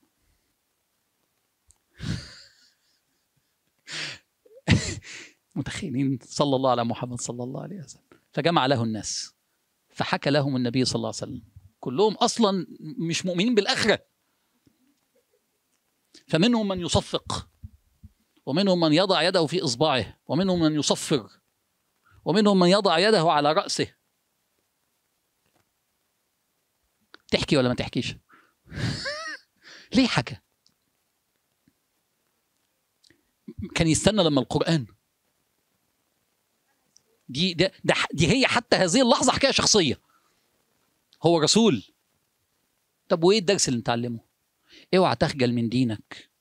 متخيلين؟ صلى الله على محمد صلى الله عليه وسلم. فجمع له الناس فحكى لهم النبي صلى الله عليه وسلم، كلهم أصلا مش مؤمنين بالآخرة، فمنهم من يصفق، ومنهم من يضع يده في إصبعه، ومنهم من يصفر، ومنهم من يضع يده على رأسه. تحكي ولا ما تحكيش؟ ليه حكى؟ كان يستنى لما القرآن دي, دي, دي هي حتى هذه اللحظة حكاية شخصية، هو رسول. طب وإيه الدرس اللي نتعلمه؟ اوعى تخجل من دينك،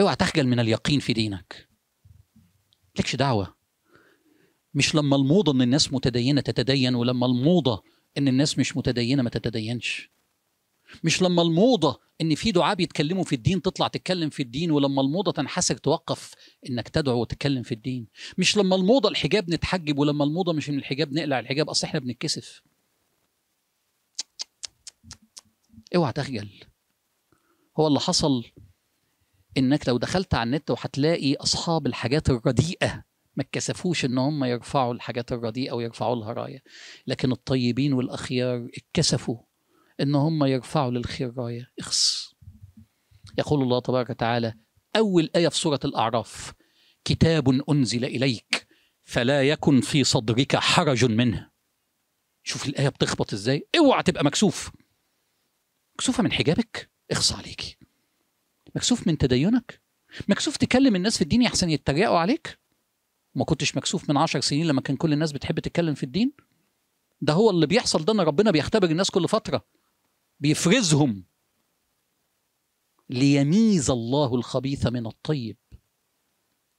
اوعى تخجل من اليقين في دينك، لكش دعوة. مش لما الموضة ان الناس متدينة تتدين، ولما الموضة ان الناس مش متدينة ما تتدينش. مش لما الموضة ان في دعاة بيتكلموا في الدين تطلع تتكلم في الدين، ولما الموضة تنحسر توقف انك تدعو وتتكلم في الدين. مش لما الموضة الحجاب نتحجب، ولما الموضة مش من الحجاب نقلع الحجاب، اصل احنا بنتكسف. اوعى تخجل. هو اللي حصل انك لو دخلت على النت وهتلاقي اصحاب الحاجات الرديئة ما اتكسفوش ان هم يرفعوا الحاجات الرديئة ويرفعوا لها راية، لكن الطيبين والاخيار اتكسفوا ان هم يرفعوا للخير راية. اخس. يقول الله تبارك وتعالى اول آية في سورة الأعراف: كتاب أنزل إليك فلا يكن في صدرك حرج منه. شوف الآية بتخبط ازاي. اوعى تبقى مكسوف. مكسوفة من حجابك؟ اخص عليكي. مكسوف من تدينك؟ مكسوف تكلم الناس في الدين يحسن يتريقوا عليك؟ ما كنتش مكسوف من 10 سنين لما كان كل الناس بتحب تتكلم في الدين؟ ده هو اللي بيحصل ده، ان ربنا بيختبر الناس كل فترة، بيفرزهم ليميز الله الخبيث من الطيب.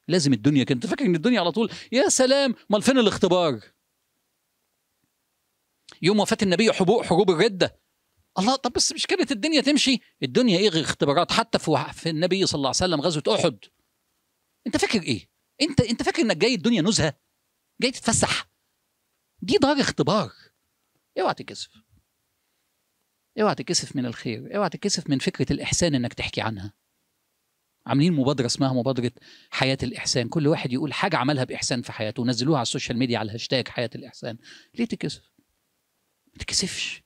لازم الدنيا، كنت فاكر ان الدنيا على طول يا سلام، امال فين الاختبار؟ يوم وفاة النبي حروب الردة، الله، طب بس مش كانت الدنيا تمشي؟ الدنيا ايه غير اختبارات؟ حتى في النبي صلى الله عليه وسلم غزوة احد. انت فاكر ايه؟ انت فاكر انك جاي الدنيا نزهة؟ جاي تتفسح؟ دي دار اختبار. اوعى تتكسف. اوعى تتكسف من الخير، اوعى تتكسف من فكرة الإحسان انك تحكي عنها. عاملين مبادرة اسمها مبادرة حياة الإحسان، كل واحد يقول حاجة عملها بإحسان في حياته ونزلوها على ال social media على الهاشتاج حياة الإحسان. ليه تتكسف؟ ما تتكسفش.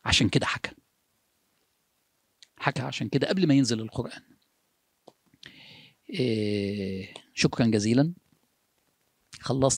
عشان كده حكى. حكى عشان كده قبل ما ينزل القرآن. شكرا جزيلا. خلصت.